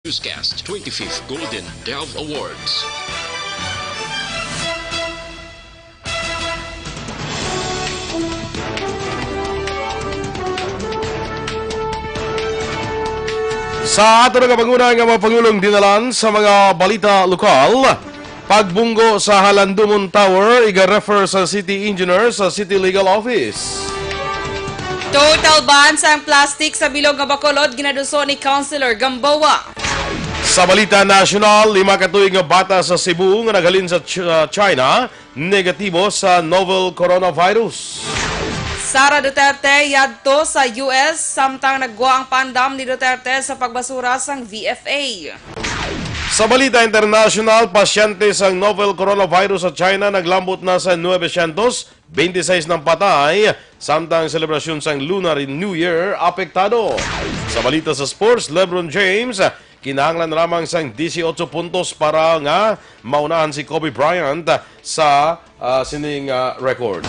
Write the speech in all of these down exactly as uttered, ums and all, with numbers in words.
Newscast, twenty-fifth Golden Dove Awards. Sa ato nga panguna nga mga pangulong dinalan sa mga balita lokal, pagbunggo sa Halandumon Tower, iga-refer sa city engineer sa City Legal Office. Total ban sang plastic sa bilog nga Bacolod, ginaduso ni Councilor Gamboa. Sa balita nasyonal, lima ka tuig nga bata sa Cebu nga naghalin sa Ch-, uh, China, negatibo sa novel coronavirus. Sara Duterte yadto sa U S, samtang naggwa ang pandam ni Duterte sa pagbasura sang V F A. Sa balita internasyonal, pasyente sang novel coronavirus sa China naglambot na sa nuebe syentos, bente sais nang patay, samtang selebrasyon sang Lunar New Year apektado. Sa balita sa sports, LeBron James, kinahanglan lamang sang disiotso puntos para nga maunahan si Kobe Bryant sa, ah, sining, ah, record.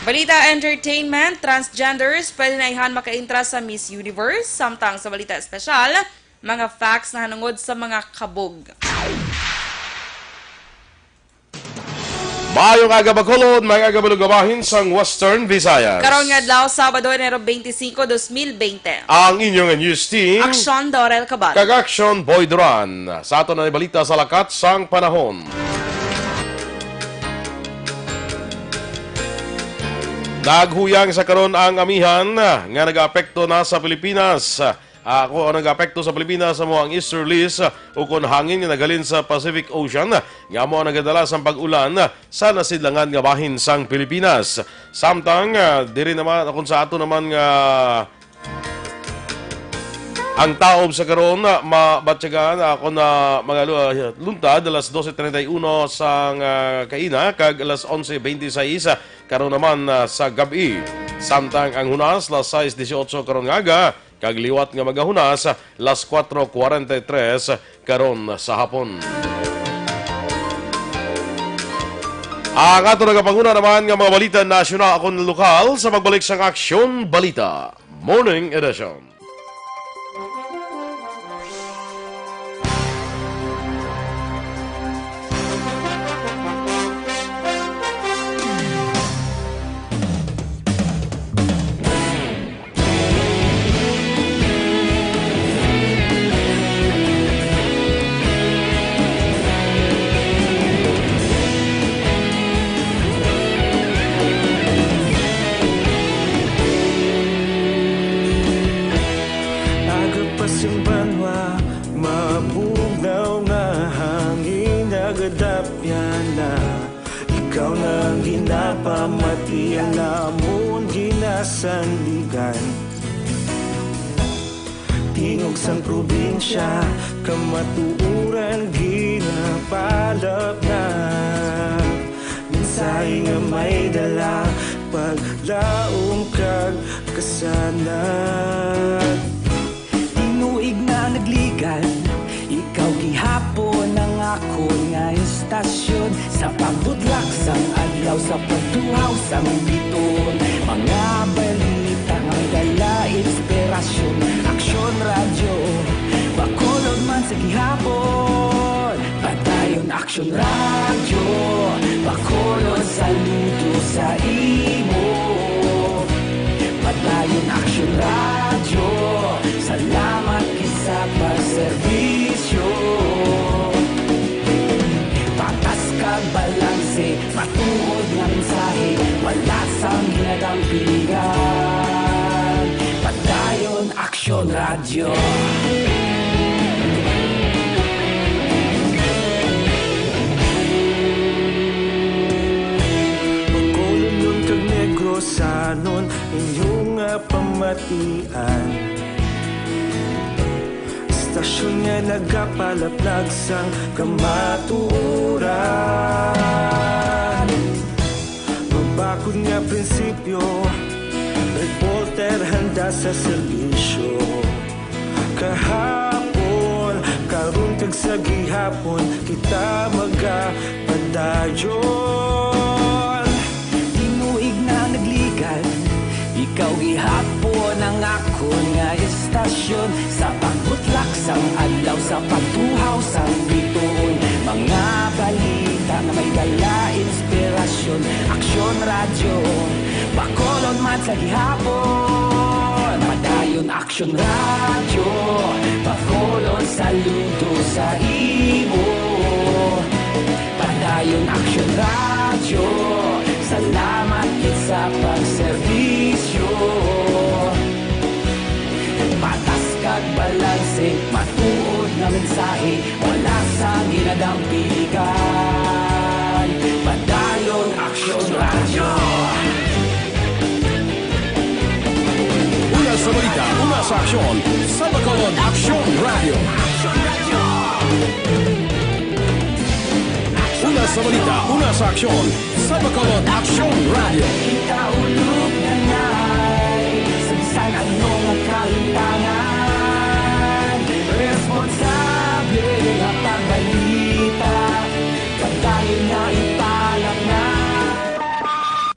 Balita entertainment, transgenders pwede na ihan makaintra sa Miss Universe, samtang sa balita espesyal, mga facts nahanungod sa mga kabog. Maayong aga, Bacolod, maayong aga, mga bahin sang Western Visayas. Karon nga adlaw, Sabado, Enero twenty-five, twenty twenty. Ang inyong news team, Aksyon Dorel Cabal. Kag Aksyon Boy Duran. Sa aton na balita sa lakat sang panahon. Naghuyang sa karon ang amihan nga nagaapekto na sa Pilipinas. Ah, ako ang nag-apekto sa Pilipinas, amo ang easterlies, ah, ukon hangin nga naghalin sa Pacific Ocean, ah, nga amo ang nagadala sang pag-ulan, ah, sa nasidlangan nga bahin sang Pilipinas. Samtang, ah, diri naman, kung sa ato naman nga ang taob sa karon, ah, mabatyagan, ah, ako na mga lu-, ah, luntad, alas doce treinta y uno sang, ah, kaina, kag alas once veintiséis, ah, karon naman, ah, sa gab-i. Samtang ang hunas, alas sais dieciocho karon nga aga, kag liwat nga magahunas, alas kuwatro kuwarenta y tres karon sa hapon. Ang ato nagapanguna naman nga mga balita nasyonal akon lokal sa pagbalik sang Aksyon Balita Morning Edition. Aga pa sing banwa, mabugnaw nga hangin nagadapyan na. Ikaw na ang ginapamati, ang amon ginasandigan. Tingog sang probinsya, kamatuoran ginapalapnap. Mensahe nga may dala, paglaom kag kasanag. Tinuig na nagligad, ikaw gihapon ang akon nga estasyon. Sa pagbutlak sang adlaw, sa pagtuhaw sang biton, mga balita nga dala inspirasyon. Aksyon Radyo, Bacolod man sa gihapon. Padayon Aksyon Radyo, Bacolod, saludo sa imo. Padayon Aksyon Radyo, salamat gid sa pagserbisyo. Patas kag balanse, matuod nga mensahe, wala sang ginadampigan. Padayon Aksyon Radyo. Bacolodnon kag Negrosanon, inyo nga pamatian. Estasyon nga nagapalaplag sang kamatuoran. Mabakod nga prinsipyo, reporter handa sa serbisyo. Kahapon, karon kag sa gihapon, kita magapadayon. Tinuig na nagligad, ikaw gihapon ang akon nga estasyon. Sa pagbutlak Sang adlaw sa pagtuhaw sang bituon, mga balita nga may dala inspirasyon. Aksyon Radyo, Bacolod man sa gihapon. Padayon Aksyon Radyo, Bacolod saludo sa imo. Padayon Aksyon Radyo, salamat gid sa pagserbisyo. Patas kag balanse, matuod nga mensahe, wala sang ginadampigan. Padayon Aksyon Radyo. Una sa balita, una sa aksyon, sa Bacolod Aksyon Radyo. Una sa balita, una sa aksyon, sa Bacolod Aksyon Radyo. Kita ulog na nay, sa bisan ano nga kahintangan, responsable nga pagbalita, pagdayon na ipalat na.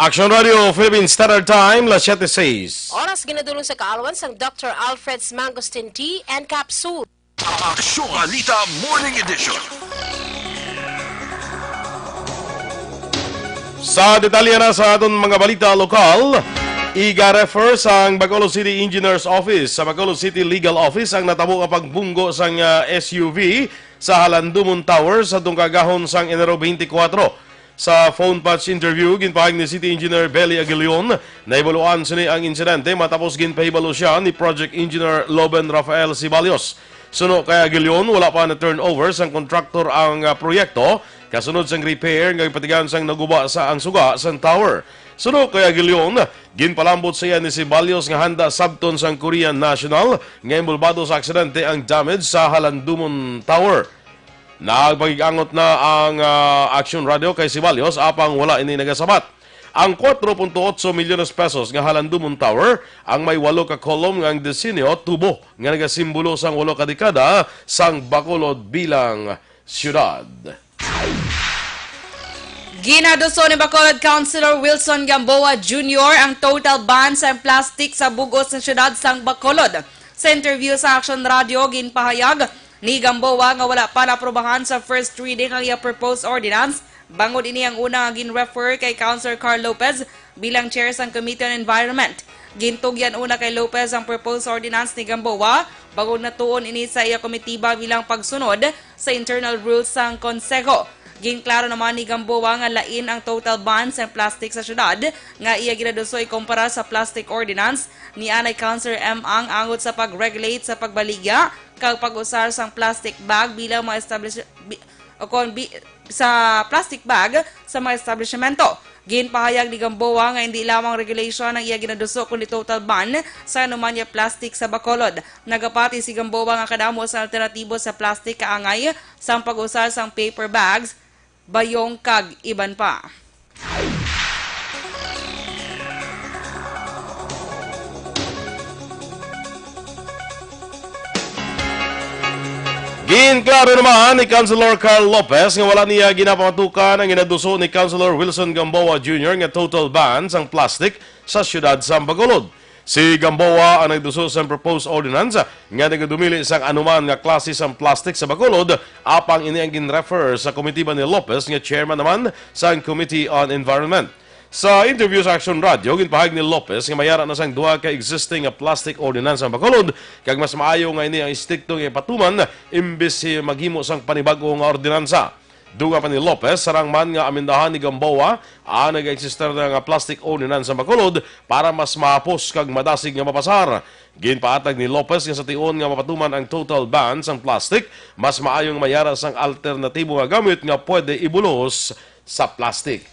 Aksyon Radyo, Philippine Standard Time, las siete seis. Oras ginadulong sa kaalwan sang Doctor Alfred's Mangosteen Tea and Capsule. Aksyon Balita Morning Edition. Sa detalye na sa aton mga balita lokal, iga-refer sang Bacolod City Engineers Office sa Bacolod City Legal Office ang natabo nga pagbunggo sang, ah, S U V sa Halandumon Tower sa tungkagahon sang Enero twenty-four. Sa phone patch interview, ginpahayag ni City Engineer Belly Aguilion, nahibaluan sini ang insidente matapos ginpahibalo sia ni Project Engineer Loben Rafael Sibalios. Suno kay Aguilion, wala pa na-turnover sang kontraktor ang, ah, proyekto kasunod sang repair nga gipatigan sang naguba sa ang suga sang tower. Suno kay Aguilion, ginpalambot sa iya ni Sibalios nga handa sabton sang Korean national nga inbolbado sa aksidente ang damage sa Halandumon Tower. Nagpakig-angot na ang, ah, Aksyon Radyo kay Sibalios, apang wala ini nagasabat. Ang kuwatro punto otso milyones pesos nga Halandumon Tower ang may walo ka kolom nga ang disenyo tubo nga nagasimbolo sang walo ka dekada sang Bacolod bilang siyudad. Ginaduso ni Bacolod Councilor Wilson Gamboa Junior ang total ban sa plastic sa bug-os nga siyudad sang Bacolod. Sa interview sa Aksyon Radyo, ginpahayag ni Gamboa nga wala pa naaprubahan sa first reading ang iya proposed ordinance, bangod ini ang una nga gin-refer kay Councilor Carl Lopez bilang chair sang Committee on Environment. Gintugyan una kay Lopez ang proposed ordinance ni Gamboa, bangod natuon ini sa iya komitiba bilang pagsunod sa internal rules sang Konseho. Ginklaro naman ni Gamboa nga lain ang total ban sa plastic sa siyudad nga iya ginaduso ikumpara sa plastic ordinance ni anay Councilor M. Ang angot sa pag-regulate sa pagbaligya kag pag-usar sang plastic bag bilang mga establish-, bi-, o kon bi-, sa plastic bag sa mga establishmento. Ginpahayag ni Gamboa nga hindi lamang regulation ang iya ginaduso, kundi total ban sa anuman nga plastic sa Bacolod. Nagapati si Gamboa nga kadamo sa alternatibo sa plastic kaangay sang pag-usar sang paper bags, bayong, kag iban pa. Ginklaro naman ni Councilor Carl Lopez nga wala niya ginapamatukan ang ginaduso ni Councilor Wilson Gamboa Junior nga total ban sang plastic sa siyudad sa Bacolod. Si Gamboa ang nagduso sang proposed ordinance nga nagadumili sang anuman nga klase sang plastic sa Bacolod, apang ini ang gin-refer sa komitiba ni Lopez nga chairman naman sang Committee on Environment. Sa interview sa Aksyon Radyo, ginpahayag ni Lopez nga may ara na sang duha ka existing nga plastic ordinance ang Bacolod, kag mas maayo nga ini ang istrikto nga ipatuman imbis si maghimo sang panibag-o nga ordinansa. Dugang pa ni Lopez, sarang man nga amendahan ni Gamboa ang nag-exist na nga plastic ordinance sa Bacolod para mas mahapos kag madasig nga mapasar. Ginpaatag ni Lopez nga sa tion nga mapatuman ang total ban sang plastic, mas maayo nga may ara sang alternatibo nga gamit nga pwede ibulos sa plastic.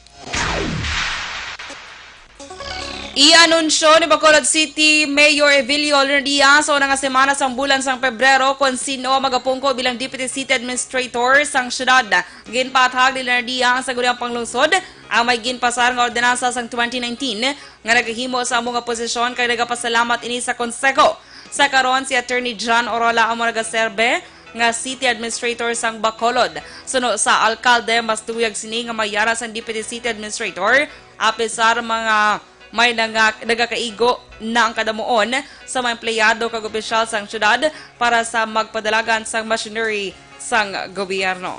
Ianunsyo ni Bacolod City Mayor Evilio Lerndia sa una nga semana sang bulan sang Pebrero kon sin-o ang magapungko bilang Deputy City Administrator sang siyudad. Ginpaathag ni Lerndia ang Sangguniang Panglungsod ang may ginpasar nga ordinansa sang twenty nineteen nga nagahimo sa amo nga posisyon, kag nagapasalamat ini sa Konseho. Sa karon, si Attorney John Orola amo nagaserbe nga City Administrator sang Bacolod. Suno sa alkalde, mas luyag sini nga may ara sang Deputy City Administrator, apisar mga May nanga-, nagakaigo na ang kadamuon sa mga empleyado kag opisyal sang syudad para sa magpadalagan sang machinery sang gobyerno.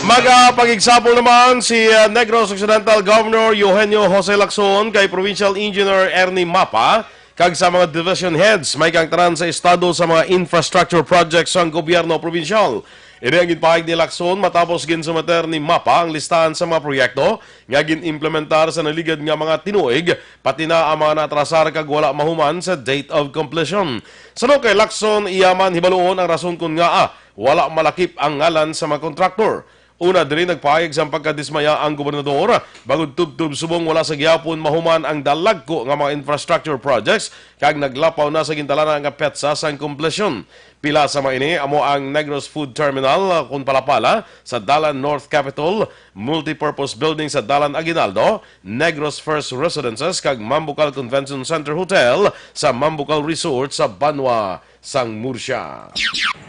Magapag-example naman si, uh, Negros Occidental Governor Eugenio Jose Lacson kay Provincial Engineer Ernie Mapa kag sa mga division heads may kang tanan sa estado sa mga infrastructure projects sang gobyerno probinsyal. Ini ang ginpahayag ni Lacson matapos ginsumeter ni Mapa ang listahan sa mga proyekto nga gin-implementar sa naligad nga mga tinuig, pati na ang mga naatrasar kag wala mahuman sa date of completion. Suno kay Lacson, iya man hibaluon ang rason kon ngaa wala malakip ang ngalan sa mga kontraktor. Una diri, nagpahayag sang pagkadismaya ang gobernador, bangod tubtob subong wala sa gihapon mahuman ang dalagko nga mga infrastructure projects kag naglapaw na sa gintalana nga petsa sang kompletion. Pila sa mga ini amo ang Negros Food Terminal, ah, kon Palapala, sa Dalan North Capitol, Multipurpose Building sa Dalan Aguinaldo, Negros First Residences kag Mambucal Convention Center Hotel sa Mambucal Resort sa Banwa sang Murcia.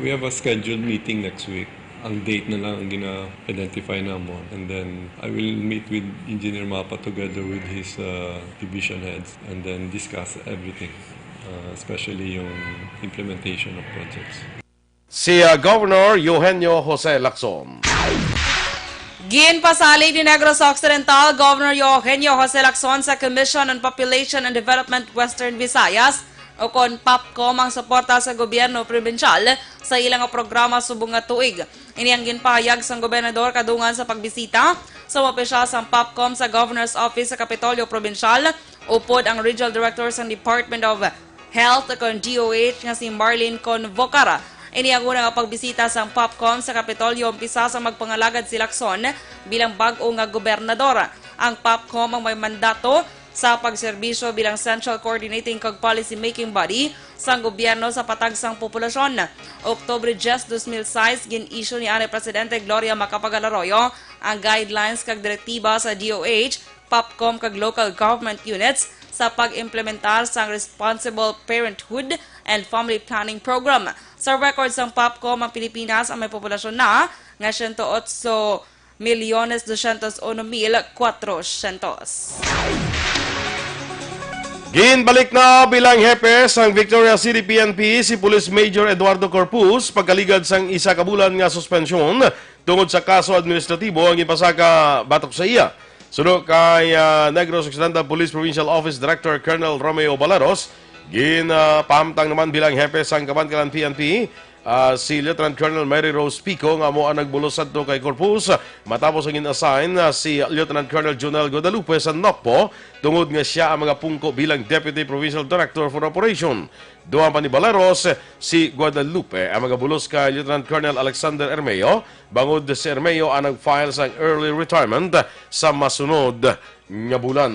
We have a scheduled meeting next week. Ang date na lang ang gina-identify namon. And then, I will meet with Engineer Mapa together with his, uh, division heads and then discuss everything, uh, especially yung implementation of projects. Si, uh, Governor Eugenio Jose Lacson. Ginpasalig ni Negros Occidental Governor Eugenio Jose Lacson sa Commission on Population and Development Western Visayas, o kon POPCOM, ang suporta sa gobyerno probinsyal sa ila nga programa subong nga tuig. Ini ang ginpahayag sang gobernador kadungan sa pagbisita sa mga opisyal sang POPCOM sa Governor's Office sa Kapitolyo Probinsyal, upod ang Regional Director sang Department of Health kon D O H nga si Marlene Convocar. Ini ang una nga pagbisita sang POPCOM sa Kapitolyo umpisa sa magpangalagad si Lacson bilang bag-o nga gobernador. Ang POPCOM ang may mandato sa pagserbisyo bilang central coordinating kag policy-making body sang gobyerno sa patag sang populasyon. Oktubre diyes, dos mil sais, gin-issue ni anay Presidente Gloria Macapagal Arroyo ang guidelines kag direktiba sa D O H, POPCOM kag local government units sa pag-implementar sang Responsible Parenthood and Family Planning Program. Sa record sang POPCOM, ang Pilipinas ang may populasyon na nga siyento otso milyones dosyentos uno mil kwatrosyentos. Ginbalik na bilang hepe sang Victoria City P N P si Police Major Eduardo Corpus pagkaligad sang isa ka bulan nga suspensyon tungod sa kaso administratibo ang ginpasaka batok sa iya. Suno kay, ah, Negros Occidental Police Provincial Office Director Colonel Romeo Balaros, gin, ah, pahamtang naman bilang hepe sang Kabankalan P N P, ah, si Lieutenant Colonel Mary Rose Pico nga amo ang nagbulos sadto kay Corpus matapos ang gin-assign, ah, si Lieutenant Colonel Jonel Guadalupe sa NOCPO tungod nga sia ang magapungko bilang Deputy Provincial Director for Operation. Dugang pa ni Balaros, si Guadalupe ang magabulos kay Lieutenant Colonel Alexander Ermeo, bangod si Ermeo ang nag-file sang early retirement sa masunod nga bulan.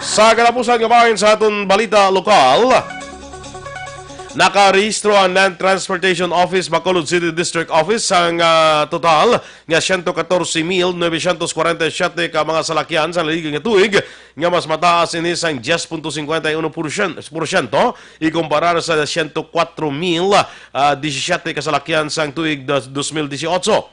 Sa katapusan nga bahin sa aton balita lokal, nakarehistro ang Land Transportation Office Bacolod City District Office sang, ah, total nga siyento katorse mil novecientos kwarenta y siyete ka mga salakyan sa naligiran nga tuig, nga mas mataas ini sang diyes punto singkwenta y uno porsyento, porsyento, ikumparar sa siyento kwatro mil, ah, disisiete ka salakyan sang tuig dos-, dos mil disiotso.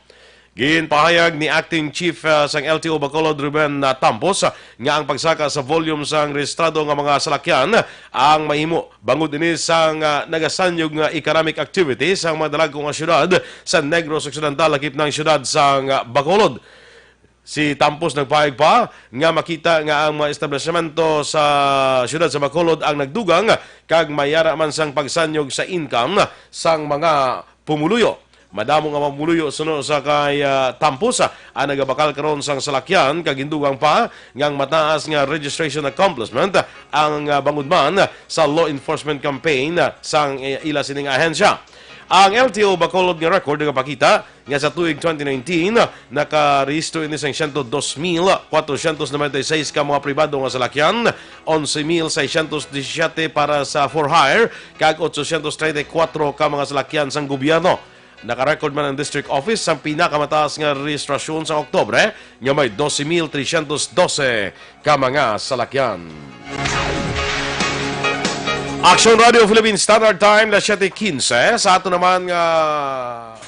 Ginpahayag ni Acting Chief, ah, sang L T O Bacolod, Ruben, ah, Tampos, ah, nga ang pagsaka sa volume sang rehistrado nga mga salakyan ang mahimo bangod ini sang, ah, nagasanyog nga economic activity sang mga dalagko nga syudad sa Negros Occidental, lakip na ang syudad sang, ah, Bacolod. Si Tampos nagpahayag pa nga makita nga ang mga establisimento sa siyudad sa Bacolod ang nagdugang kag may ara man sang pagsanyog sa income sang mga pumuluyo. Madamo nga pumuluyo suno sa kay, ah, Tampos, ah, ang nagabakal karon sang salakyan kag gindugang pa nga ang mataas nga registration accomplishment ang, ah, bangod man sa law enforcement campaign, ah, sang, eh, ila sining ahensya. Ang L T O Bacolod nga record nagapakita nga sa tuig twenty nineteen, nakarehistro ini sang siyento dos mil kwatrosyentos nobenta y seis ka mga pribado nga salakyan, onse mil seiscientos disisiete para sa for hire, kag ochocientos treinta y cuatro ka mga salakyan sang gobyerno. Nakarecord man ang District Office sang pinakamataas nga rehistrasyon sa Oktubre, nga may doce mil trescientos doce ka mga salakyan. Aksyon Radio Philippine Standard Time, las siyete quince. Sa ato naman nga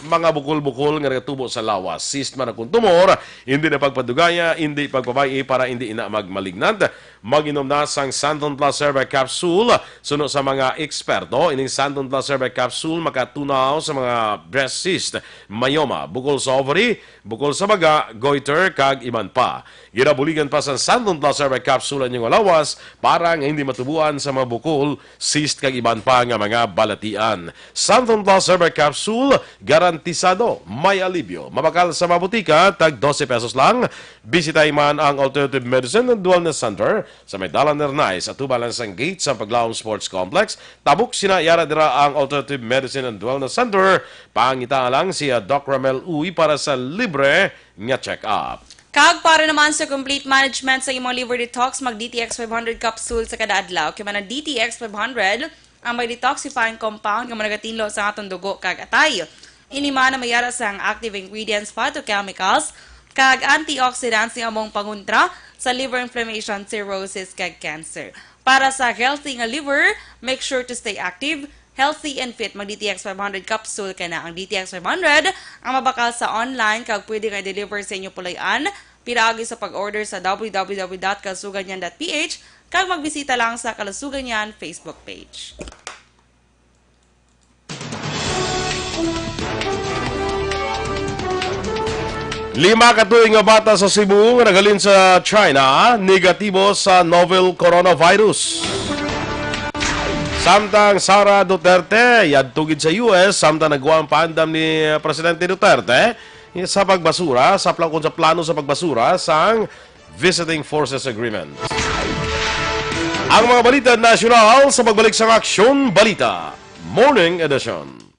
mga bukol-bukol nga nagatubo sa lawas, cyst man akong tumor, hindi na pagpadugaya, hindi pagpabay-i para hindi ina mag-malignant. Mag-inom na sang Santon Plus Herbal Capsule. Suno sa mga eksperto, ining Santon Plus Herbal Capsule makatunaw sa mga breast cyst, myoma, bukol sa ovary, bukol sa baga, goiter, kag iban pa. Ginabuligan pa sa Santon Plus Herbal Capsule ang inyong lawas para nga hindi matubuan sa mga bukol, cyst, kag iban pa nga mga balatian. Santon Plus Herbal Capsule, garantisado may alibyo. Mabakal sa mga butika, tag dose pesos lang. Bisitahi man ang Alternative Medicine and Wellness Center sa may Dalan Nernay, sa tubalan sang gate sa Paglaom Sports Complex. Tabok sina, yara dira ang Alternative Medicine and Wellness Center. Pangita lang si, ah, Doc Ramel Uy para sa libre nga check-up. Kag para naman sa complete management sa imong liver detox, mag D T X five hundred capsule sa kada adlaw. Kay man ang D T X five hundred, ang may detoxifying compound nga nagatinlo sa atong dugo kag atay. Ini man ang may ara sang active ingredients, phytochemicals, kag antioxidants nga among pangontra sa liver inflammation, cirrhosis, kag cancer. Para sa healthy nga liver, make sure to stay active, healthy, and fit. Mag D T X five hundred capsule ka na. Ang D T X five hundred ang mabakal sa online kag pwede nga i-deliver sa inyo puloy-an. Pinaagi sa pag-order sa W W W dot kalusugan niyan dot P H kag magbisita lang sa Kalusugan Niyan Facebook page. Lima ka tuig nga bata sa Cebu nga naghalin sa China negatibo sa novel coronavirus. Samtang Sara Duterte yadto gid sa U S samtang nagwa ang paandam ni Presidente Duterte sa pagbasura, sa pla-, kung sa plano sa pagbasura sang Visiting Forces Agreement. Ang mga balita nasyonal sa pagbalik sang Aksyon Balita Morning Edition.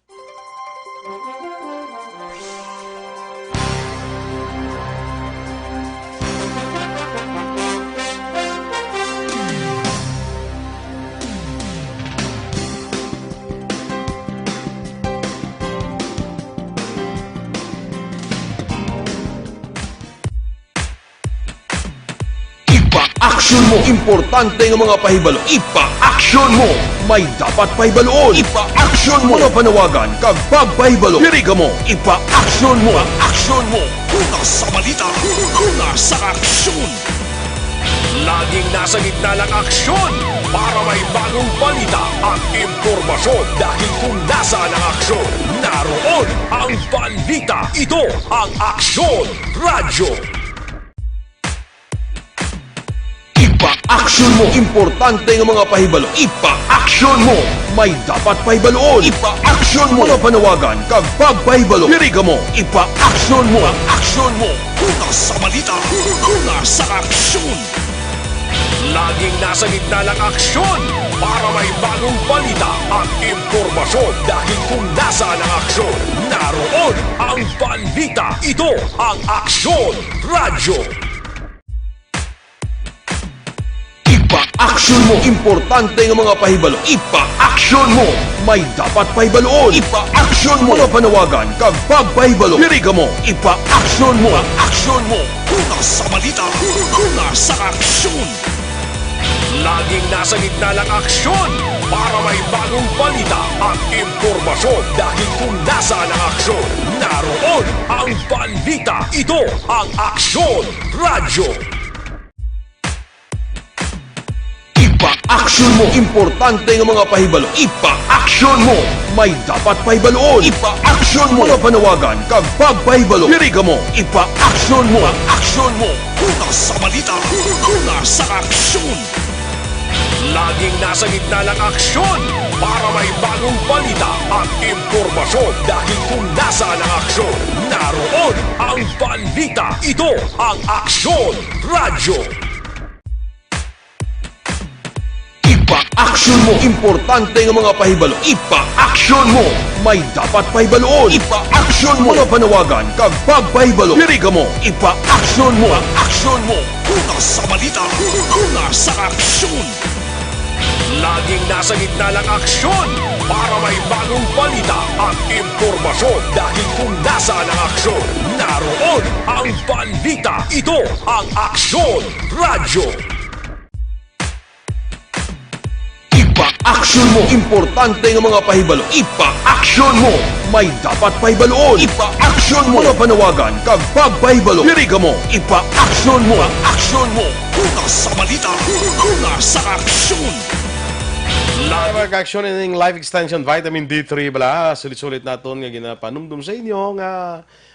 Ipa-aksyon mo. Importante nga mga pahibalo. Ipa-aksyon mo. May dapat pahibaluon. Ipa-aksyon mo. Mga panawagan kag pagpahibalo. Diri kamo. Ipa-aksyon mo. Ipa-aksyon mo. Una sa balita. Una sa aksyon. Laging nasa gitna ng aksyon. Para may bagong balita at impormasyon. Dahil kung nasaan ang aksyon, naroon ang balita. Ito ang Aksyon Radyo. Ipa-aksyon mo. Importante nga mga pahibalo. Ipa-aksyon mo. May dapat pahibaluon. Ipa-aksyon mo. Mga panawagan kag pagpahibalo. Diri kamo. Ipa-aksyon mo. Ipa-aksyon mo. Una sa balita. Una sa aksyon. Laging nasa gitna ng aksyon. Para may bagong balita at impormasyon. Dahil kung nasaan ang aksyon, naroon ang balita. Ito ang Aksyon Radyo. Ipa-aksyon mo. Importante nga mga pahibalo. Ipa-aksyon mo. May dapat pahibaluon. Ipa-aksyon mo. Mga panawagan kag pagpahibalo. Diri kamo. Ipa-aksyon mo. Ipa-aksyon mo. Una sa balita. Una sa aksyon. Laging nasa gitna ng aksyon. Para may bagong balita at impormasyon. Dahil kung nasaan ang aksyon, naroon ang balita. Ito ang Aksyon Radyo. Ipa-aksyon mo. Importante nga mga pahibalo. Ipa-aksyon mo. May dapat pahibaluon. Ipa-aksyon mo. Mga panawagan kag pagpahibalo. Diri kamo. Ipa-aksyon mo. Ipa-aksyon mo. Una sa balita. Una sa aksyon. Laging nasa gitna ng aksyon. Para may bagong balita at impormasyon. Dahil kung nasaan ang aksyon, naroon ang balita. Ito ang Aksyon Radyo. Ipa-aksyon mo. Importante nga mga pahibalo. Ipa-aksyon mo. May dapat pahibaluon. Ipa-aksyon mo. Mga panawagan kag pagpahibalo. Diri kamo. Ipa-aksyon mo. Ipa-aksyon mo. Una sa balita. Una sa aksyon. Laging nasa gitna ng aksyon. Para may bagong balita at impormasyon. Dahil kung nasaan ang aksyon, naroon ang balita. Ito ang Aksyon Radyo. Aksyon mo. Importante nga mga pahibalo. Ipa-aksyon mo. May dapat pahibaluon. Ipa-aksyon mo. Mga panawagan kag pagpahibalo. Diri kamo. Ipa-aksyon mo. Ipa-aksyon mo. Una sa balita. Una sa aksyon. Mga ka-aksyon, ining Life Extension Vitamin D three bala, sulit-sulit naton nga ginapanumdom sa inyo nga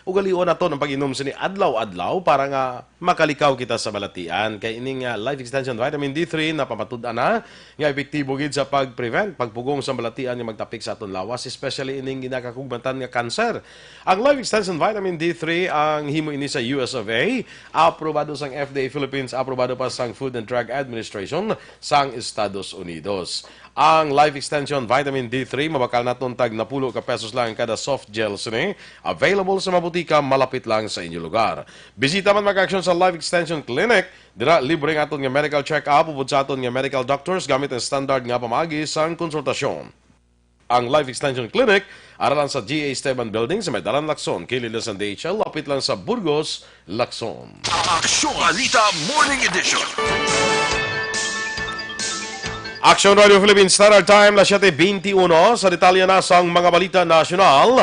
ugalion naton ang pag-inom sini adlaw-adlaw para nga makalikaw kita sa balatian. Kay ining, ah, Life Extension Vitamin D three napamatud-an na nga epektibo gid sa pag-prevent, pagpugong sa balatian nga magtapik sa aton lawas, especially ining ginakakugmatan nga cancer. Ang Life Extension Vitamin D three, ang himo ini sa U S of A, aprobado sang F D A Philippines, aprobado pa sang Food and Drug Administration sang Estados Unidos. Ang Life Extension Vitamin D three, mabakal naton tag napulo ka pesos lang kada soft gel sini. Available sa mga butika malapit lang sa inyo lugar. Bisita man, mga ka-aksyon, sa Life Extension Clinic. Dira, libre ang aton nga medical check-up upod sa aton nga medical doctors gamit ang standard nga pamaagi sang konsultasyon. Ang Life Extension Clinic, ara lang sa G A Esteban Building sa may Dalan Lacson, kilid lang sa D H L, lapit lang sa Burgos, Lacson. Aksyon! Balita Morning Edition. Aksyon Radio Philippine Standard Time, las siete veintiuno. Sa detalye na sang mga balita nasyonal,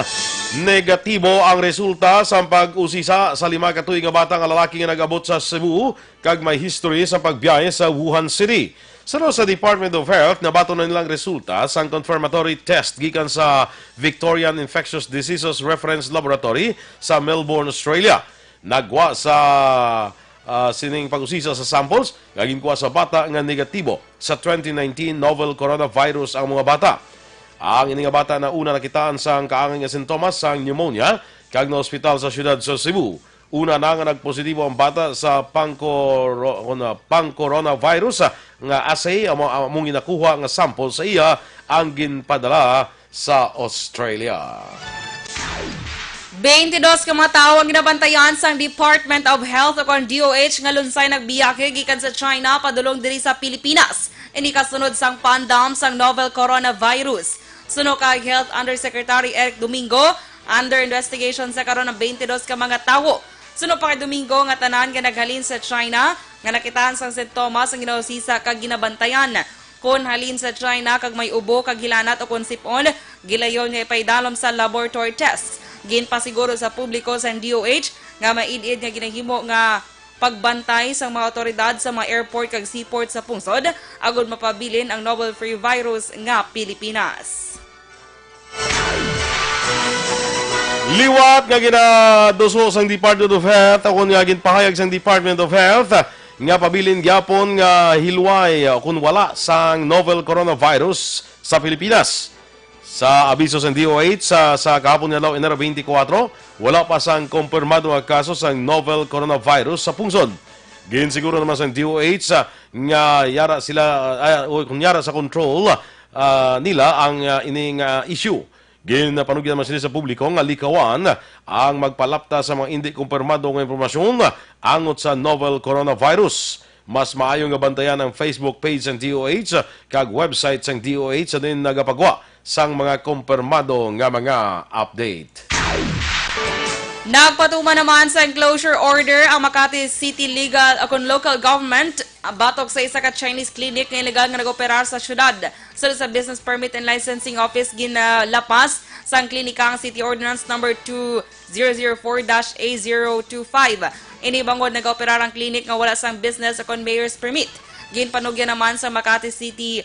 negatibo ang resulta sang pag-usisa sa lima ka tuig nga bata nga lalaki nga nag-abot sa Cebu kag may history sa pagbiyahe sa Wuhan City. Suno sa Department of Health, nabaton na nilang resulta sang confirmatory test gikan sa Victorian Infectious Diseases Reference Laboratory sa Melbourne, Australia. Nagwa sa, ah, sining pag-usisa sa samples nga ginkuha sa bata nga negatibo sa twenty nineteen novel coronavirus ang mga bata. Ang ini nga bata na una nakitaan sang kaangay nga sintomas sang pneumonia kag naospital sa siyudad sa Cebu. Una na nga nagpositibo ang bata sa pangkoro-, ano, pang-coronavirus, ah, nga assay amo, among ginakuha nga sample sa iya ang ginpadala sa Australia. Twenty-dos ka mga tawo ang ginabantayan sang Department of Health o kon D O H nga lunsay nagbiyake gikan sa China padulong diri sa Pilipinas. Ini kasunod sang pandam sang novel coronavirus. Suno kay Health Undersecretary Eric Domingo, under investigation sa karon ang twenty-dos ka mga tawo. Suno pa kay Domingo nga tanan nga naghalin sa China nga nakitaan sang sintomas ang ginausisa kag ginabantayan. Kon halin sa China kag may ubo kag hilanat o kon sip-on, gilayon nga ipaidalom sa laboratory tests. Ginpasiguro sa publiko sang D O H nga maid-id nga ginahimo nga pagbantay sang mga awtoridad sa mga airport kag seaport sa pungsod agod mapabilin ang novel free virus nga Pilipinas. Liwat nga ginaduso sang Department of Health, o kon nga ginpahayag sang Department of Health, nga pabilin gyapon nga hilway, o kon wala sang novel coronavirus sa Pilipinas. Sa abiso sang D O H sa, sa kahapon nga adlaw, Enero twenty-four, wala pa sang kumpirmado nga kaso sang novel coronavirus sa pungsod. Ginsiguro naman sang D O H, ah, nga yara sila, ah, o kon yara sa control, ah, nila ang, ah, ining, ah, issue. Ginpanugyan man sila sa publiko nga likawan ang magpalapta sa mga indi kumpirmado nga impormasyon angot sa novel coronavirus. Mas maayo nga bantayan ang Facebook page sang D O H kag website sang D O H sa diin nagapagwa sang mga kumpirmado nga mga update. Nagpatuman naman sa enclosure order ang Makati City Legal o kon Local Government batok sa isa ka Chinese clinic nga illegal nga nag-operar sa syudad. Sulod sa Business Permit and Licensing Office, ginlapas sang klinika ang City Ordinance Number two zero zero four dash A zero two five. Ini bangod nag-operar ang clinic nga wala sang business o kon mayor's permit. Ginpanugyan naman sa Makati City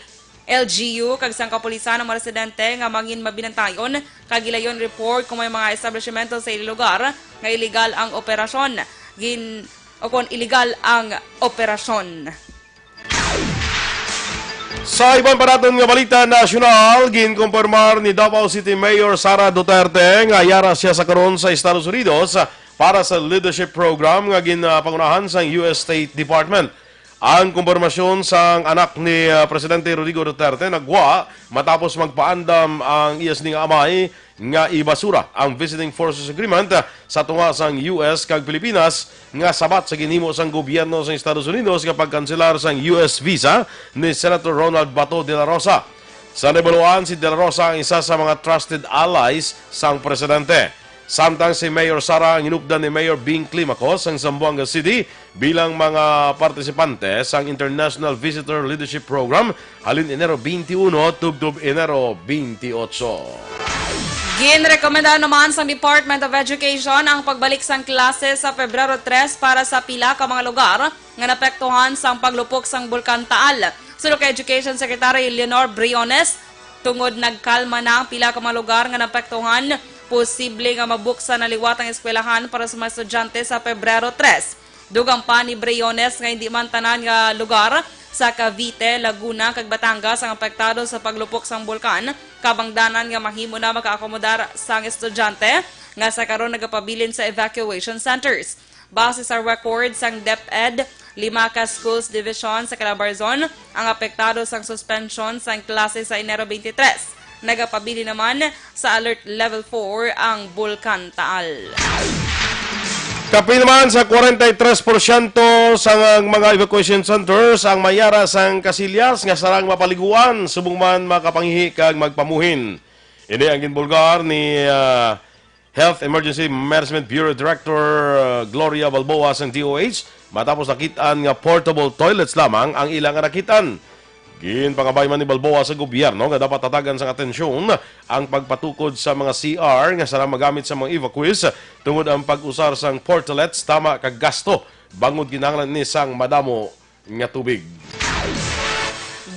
L G U kag sang kapulisan ang mga residente nga mangin mabinantayon kag gilayon report kung may mga establishmento sa ilang lugar nga illegal ang operasyon. Gin-, o kon illegal ang operasyon. Sa iban pa naton nga balita nasyonal, ginkumpirmar ni Davao City Mayor Sara Duterte nga yara siya sa karon sa Estados Unidos para sa leadership program nga ginpangunahan sang U S State Department. Ang kumpirmasyon sang anak ni, ah, Presidente Rodrigo Duterte nagwa matapos magpaandam ang iya sini nga amay nga ibasura ang Visiting Forces Agreement, ah, sa tunga sang U S kag Pilipinas nga sabat sa ginhimo sang gobyerno sang Estados Unidos nga pagkanselar sang U S visa ni Senator Ronald Bato de la Rosa. Sa nahibaluan, si de la Rosa ang isa sa mga trusted allies sang presidente. Samtang si Mayor Sara ang hinupdan ni Mayor Bing Climacos sang Zamboanga City bilang mga partisipante sang International Visitor Leadership Program halin Enero twenty-one tubtob Enero twenty-eight. Ginrekomenda naman sang Department of Education ang pagbalik sang klase sa Pebrero tres para sa pila ka mga lugar nga naapektuhan sang paglupok sang Bulkan Taal. Suno kay Education Secretary Leonor Briones, tungod nagkalma na ang pila ka mga lugar nga naapektuhan, posible nga mabuksan na liwat ang eskwelahan para sa mga estudyante sa Pebrero tres. Dugang pa ni Briones nga hindi man tanan nga lugar sa Cavite, Laguna, kag Batangas ang apektado sa paglupok sang bulkan, kabangdanan nga mahimo na makaakomodar sang estudyante nga sa karon nagapabilin sa evacuation centers. Base sa record sang DepEd, lima ka schools division sa Calabarzon ang apektado sang suspension sang klase sa Enero twenty-three. Nagapabilin naman sa Alert Level four ang Bulkan Taal. Kapin naman sa forty-three porsyento sa mga evacuation centers ang may ara sang kasilyas nga sarang mapaliguan subong man makapangihi kag magpamuhin. Ini ang ginbulgar ni, ah, Health Emergency Management Bureau Director, uh, Gloria Balboa sang D O H, matapos nakit-an nga portable toilets lamang ang ila nga nakit-an. Ginpangabay man ni Balboa sa gobyerno nga dapat hatagan sang atensyon ang pagpatukod sa mga C R nga sarang magamit sa mga evacuees tungod ang pag-usar sang portalets tama ka gasto bangod kinahanglan ini sang madamo nga tubig.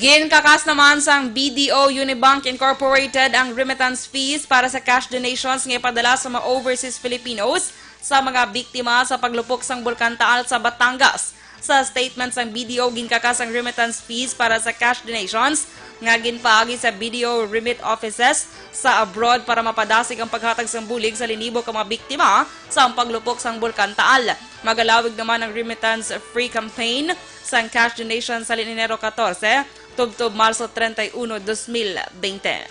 Ginkakas naman sang B D O Unibank Incorporated ang remittance fees para sa cash donations nga ipadala sa mga overseas Filipinos sa mga biktima sa paglupok sang Bulkan Taal sa Batangas. Sa statement sang B D O, ginkakas ang remittance fees para sa cash donations nga ginpaagi sa B D O remit offices sa abroad para mapadasig ang paghatag sang bulig sa linibo ka mga biktima sa paglupok sang Bulkan Taal. Magalawig naman ang remittance free campaign sang cash donation sa Enero catorce tubtob Marso treinta y uno, dos mil veinte.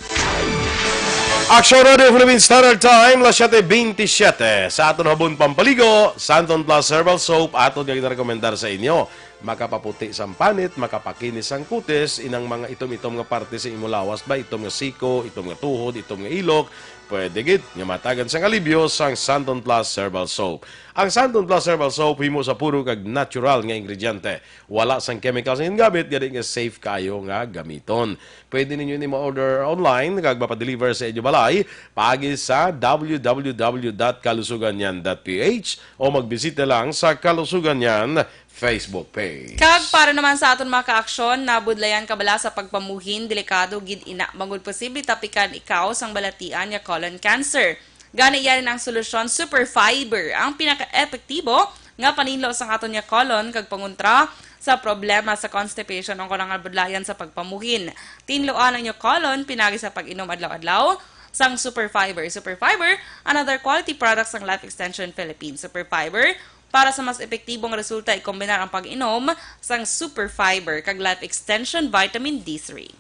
Action Radio Philippine Standard Time, las siete veintisiete. Sa aton habon pampaligo, Santon Plus Herbal Soap, aton nga ginarekomendar sa inyo. Makapaputi sang panit, makapakinis sang kutis, inang mga itom-itom nga parte sa imo lawas ba, itom nga siko, itom nga tuhod, itom nga ilok, pwede gid nga matagan sang alibyo sang Santon Plus Herbal Soap. Ang Santon Plus Herbal Soap himo sa puro kag natural nga ingrediente. Wala sang chemicals ang gingamit, gani nga safe kaayo nga gamiton. Pwede ninyo ini ma-order online kag mapadeliver sa inyo balay paagi sa w w w dot kalusuganyan dot p h o magbisita lang sa Kalusuganyan Facebook page. Kag para naman sa aton mga kaaksyon, nabudlayan ka bala sa pagpamuhin, delikado gid ina bangod posible tapikan ikaw sang balatian nga colon cancer. Gani, yari na ang solusyon, Super Fiber, ang pinaka-epektibo nga paninlo sang aton nga colon kag pangontra sa problema sa constipation o kon ang kabudlayan sa pagpamuhin. Tinluan ang inyo colon pinagi sa pag-inom adlaw-adlaw sang Super Fiber. Super Fiber, another quality product sang Life Extension Philippines. Super Fiber, para sa mas epektibong resulta, ikombinar ang pag-inom sang Super Fiber kag Life Extension Vitamin D three.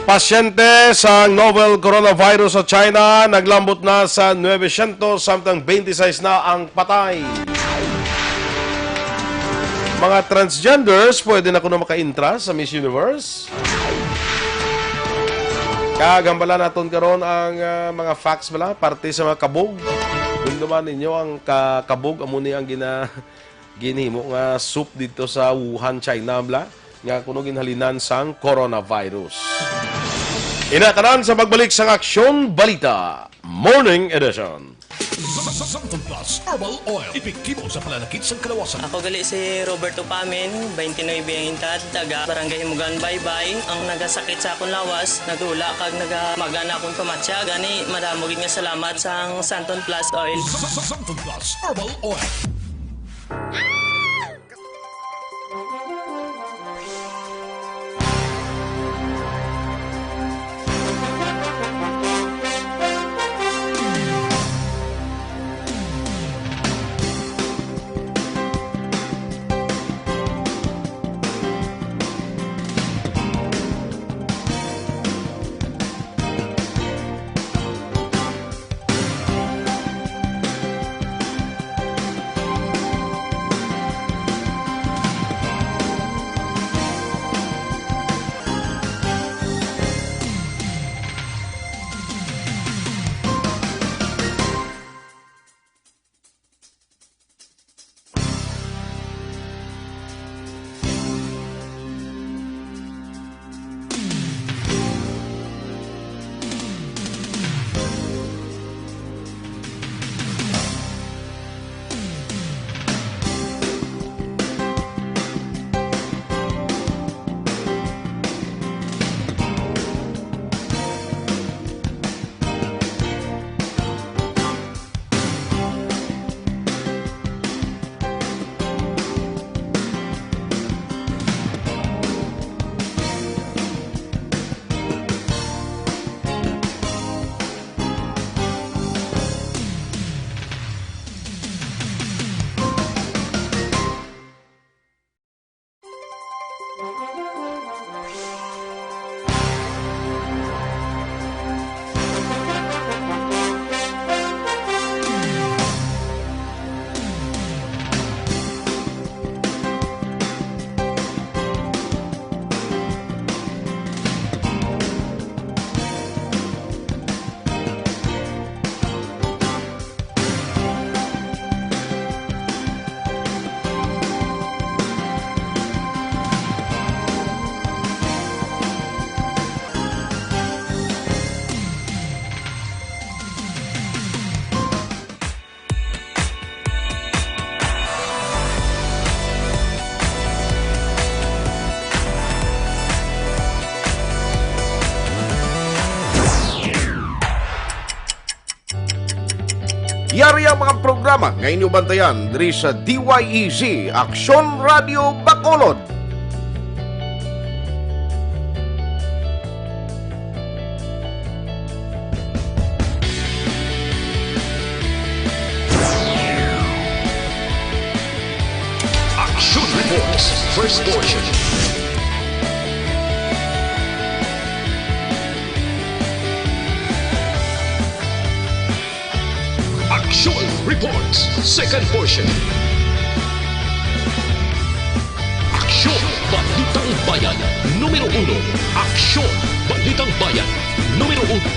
Pasyente sa novel coronavirus sa China naglambot na sa novecientos, samtang twenty-six na ang patay. Mga transgenders, pwede na kuno makaintra sa Miss Universe? Kag hambalan naton karon ang, ah, mga facts bala, parte sa mga kabog. Dumduman ninyo ang ka-, kabog, amo ni ang gina-, ginhimo nga soup didto sa Wuhan, China, bala, nga kuno ginhalinan sang coronavirus. Ina tanan sa pagbalik sang Aksyon Balita Morning Edition. Santon Plus Herbal Oil. Epektibo sa pananakit sang kalawasan. Ako gali si Roberto Pamin, twenty-nine ang edad, taga Barangay Himugan, Baybay. Ang nagasakit sa akong lawas, nagula kag nagamagana akong pamatya. Gani, madamo gid nga salamat sang Santon Plus Oil. Santon Plus Herbal Oil. Yari ang mga programa nga inyo bantayan diri sa D Y E Z, Aksyon Radio Bacolod. Action Reports, first portion. Action Reports, second portion. Aksyon, Balitang Bayan, numero uno. Aksyon, Balitang Bayan, numero uno.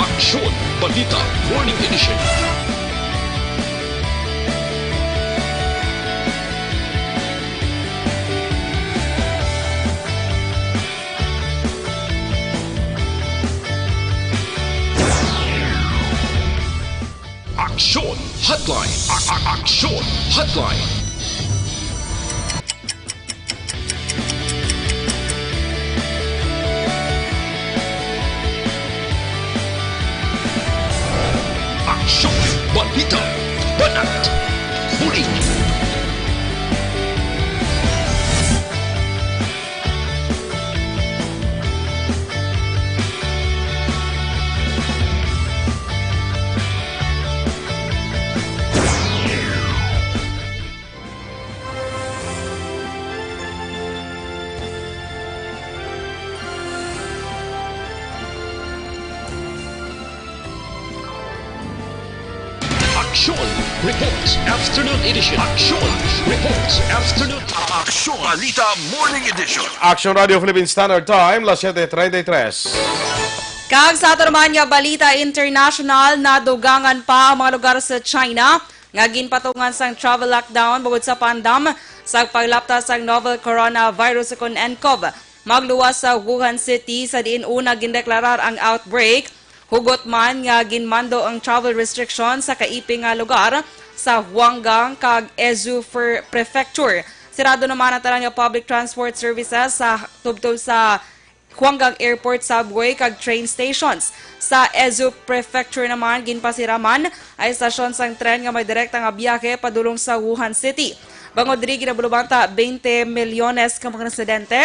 Aksyon, Balita, Morning Edition. Aksyon Hotline. A- a- Aksyon Hotline. Aksyon, balita, banat, bulig. Aksyon Reports Afternoon Edition. Aksyon Reports Afternoon. Aksyon Balita Morning Edition. Action Radio Philippine Standard Time, las siete treinta y tres. Kag sa ato naman nga balita international, nadugangan pa ang mga lugar sa China nga ginpatungan sang travel lockdown bangod sa pandam sa paglapta sang novel coronavirus ukon ncov. Magluwas sa Wuhan City sa diin una gindeklarar ang outbreak, hugot man nga ginmando ang travel restriction sa kaiping nga lugar sa Huanggang kag Ezhou Fer-, Prefecture. Sirado naman ang tanan nga public transport services sa tubtob sa Huanggang Airport, subway, kag train stations. Sa Ezhou Prefecture naman, ginpasiraman ang estasyon sang tren nga may direkta nga biyahe padulong sa Wuhan City. Bangod diri, ginabulubanta twenty milyones ka mga residente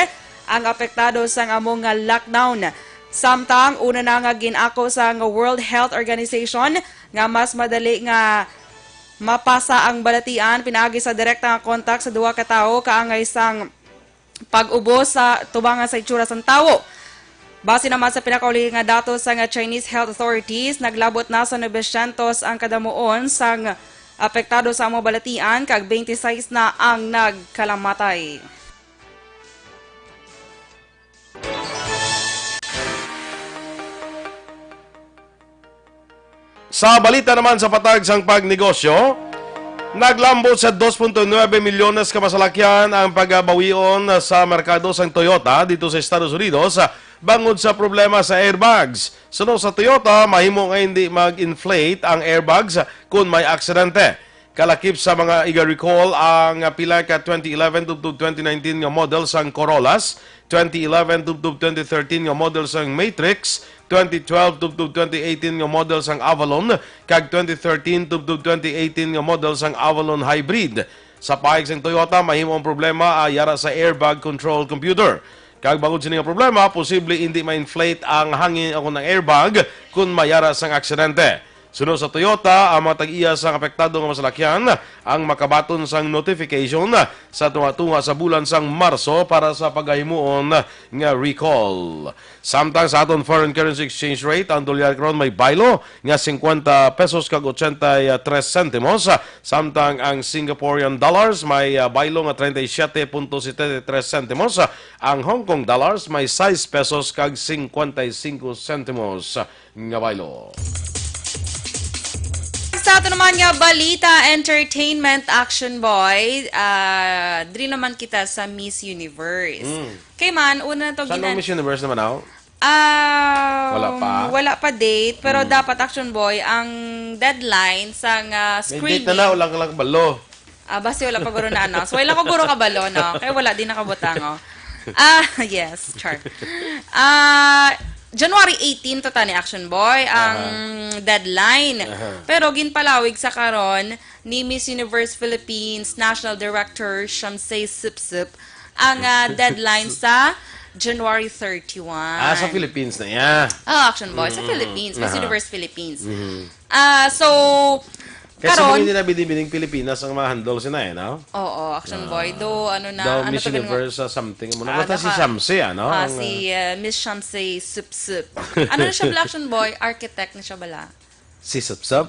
ang apektado sang amo nga lockdown. Samtang una na nga gin-ako sang World Health Organization nga mas madali nga mapasa ang balatian pinaagi sa direkta nga kontak sa duha ka tawo kaangay sang pag-ubos sa tubangan sa itsura sang tawo. Base naman sa pinakauli nga datos sang Chinese health authorities, naglabot na sa novecientos ang kadamuon sang apektado sa amo balatian, kag twenty-six na ang nagkalamatay. Sa balita naman sa patag sang pagnegosyo, naglambot sa dos punto nuebe milyones ka masalakyan ang pagabawion sa merkado sang Toyota dito sa Estados Unidos, ah, bangod sa problema sa airbags. Suno sa Toyota, mahimo nga hindi mag-inflate ang airbags kung may aksidente. Kalakip sa mga iga-recall ang pila ka twenty eleven tubtob twenty nineteen nga model sang Corollas, twenty eleven tubtob twenty thirteen nga model sang Matrix, twenty twelve tubtob twenty eighteen nga model sang Avalon, kag twenty thirteen tubtob twenty eighteen nga model sang Avalon Hybrid. Sa pahayag sang Toyota, mahimo ang problema, ah, yara sa airbag control computer. Kag bangod sini nga problema, posible indi ma-inflate ang hangin o ang airbag kon mayara sang aksidente. Suno sa Toyota, ang mga tag-iya sang apektado nga masalakyan ang makabaton sang notification sa tunga-tunga sa bulan sang Marso para sa pagahimuon nga recall. Samtang sa aton foreign currency exchange rate, ang dolyar karon may baylo nga cincuenta pesos kag ochenta y tres centimos, samtang ang Singaporean dollars may, ah, baylo nga treinta y siete punto setenta y tres centimos, ang Hong Kong dollars may sais pesos kag cincuenta y cinco centimos nga baylo. Sa ato naman nga balita, entertainment, Action Boy, ah, diri naman kita sa Miss Universe. Mm. Kay man, una na to Saan ang ginan- Miss Universe naman, aw? Ah, Wala pa? wala pa date, pero Mm. dapat, Action Boy, ang deadline sa nga May screening. date na na, wala ka lang kabalo. Ah, basi wala pa guro na-announce. Wala ko guro kabalo, no? Kaya wala din nakabutang, oh. Ah, yes, char. Ah, January eighteen to tani, Action Boy, ang Aha. deadline. Aha. Pero ginpalawig sa karon ni Miss Universe Philippines National Director Shamsay Supsup ang, ah, deadline sa January thirty-one. Ah, sa Philippines na iya. Oh, Action Boy, sa Mm, Philippines, Miss aha. Universe Philippines. Mhm. Ah, so, Kaya sa karon, mga hindi na binibining Pilipinas ang mga handle sina, eh, no? Oo, Action Ah, Boy. Do, ano na, daw ano Miss to, ganun nga? Universe sa something. Muna, Ah, basta si naka-, Shamsi, ano? Ah, Ang, si, ah, uh, Miss Shamsi Supsup. Ano na siya bala, Action Boy? Architect na siya bala. Si Supsup?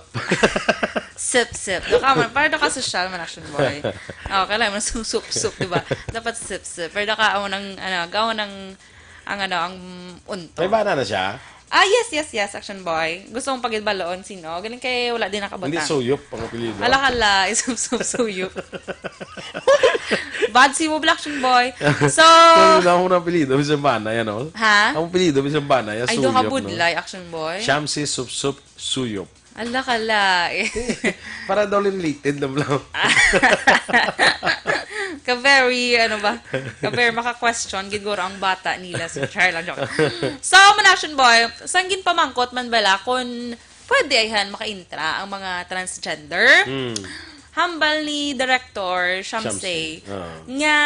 Supsup. Daw ka man, para daw ka sosyal man, Action Boy. Oh, kailangan mo na Supsup, di ba? Dapat Supsup. Pero daw ka, ang, ano, gawa ng, ang, ano, ang unto. May bana na siya? Ah, yes, yes, yes, Action Boy. Gusto mong pagibaloon sino? Galing kay wala din nakabutang. Hindi, Suyop ang apelyido. Ala ka la, isang suyop. Bad si mo, Black Action Boy. So, Pero na akong apelyido, bisan bana yan, oh. Ha? Ang apelyido, bisan bana yan, Ay, doon ka Suyop, no? Budlay, Action Boy. Shamsi Supsup Suyop. Ala ka la, eh. Para daw related na lang. Ka very, ano ba? Ka very maka-question, gid guro ang bata nila. So, char lang, joke. So, man, Action Boy, sang ginpamangkot man bala kung pwede ayhan makaintra ang mga transgender? Hmm. Hambal ni Director Shamsay Shamsay, oo. nga,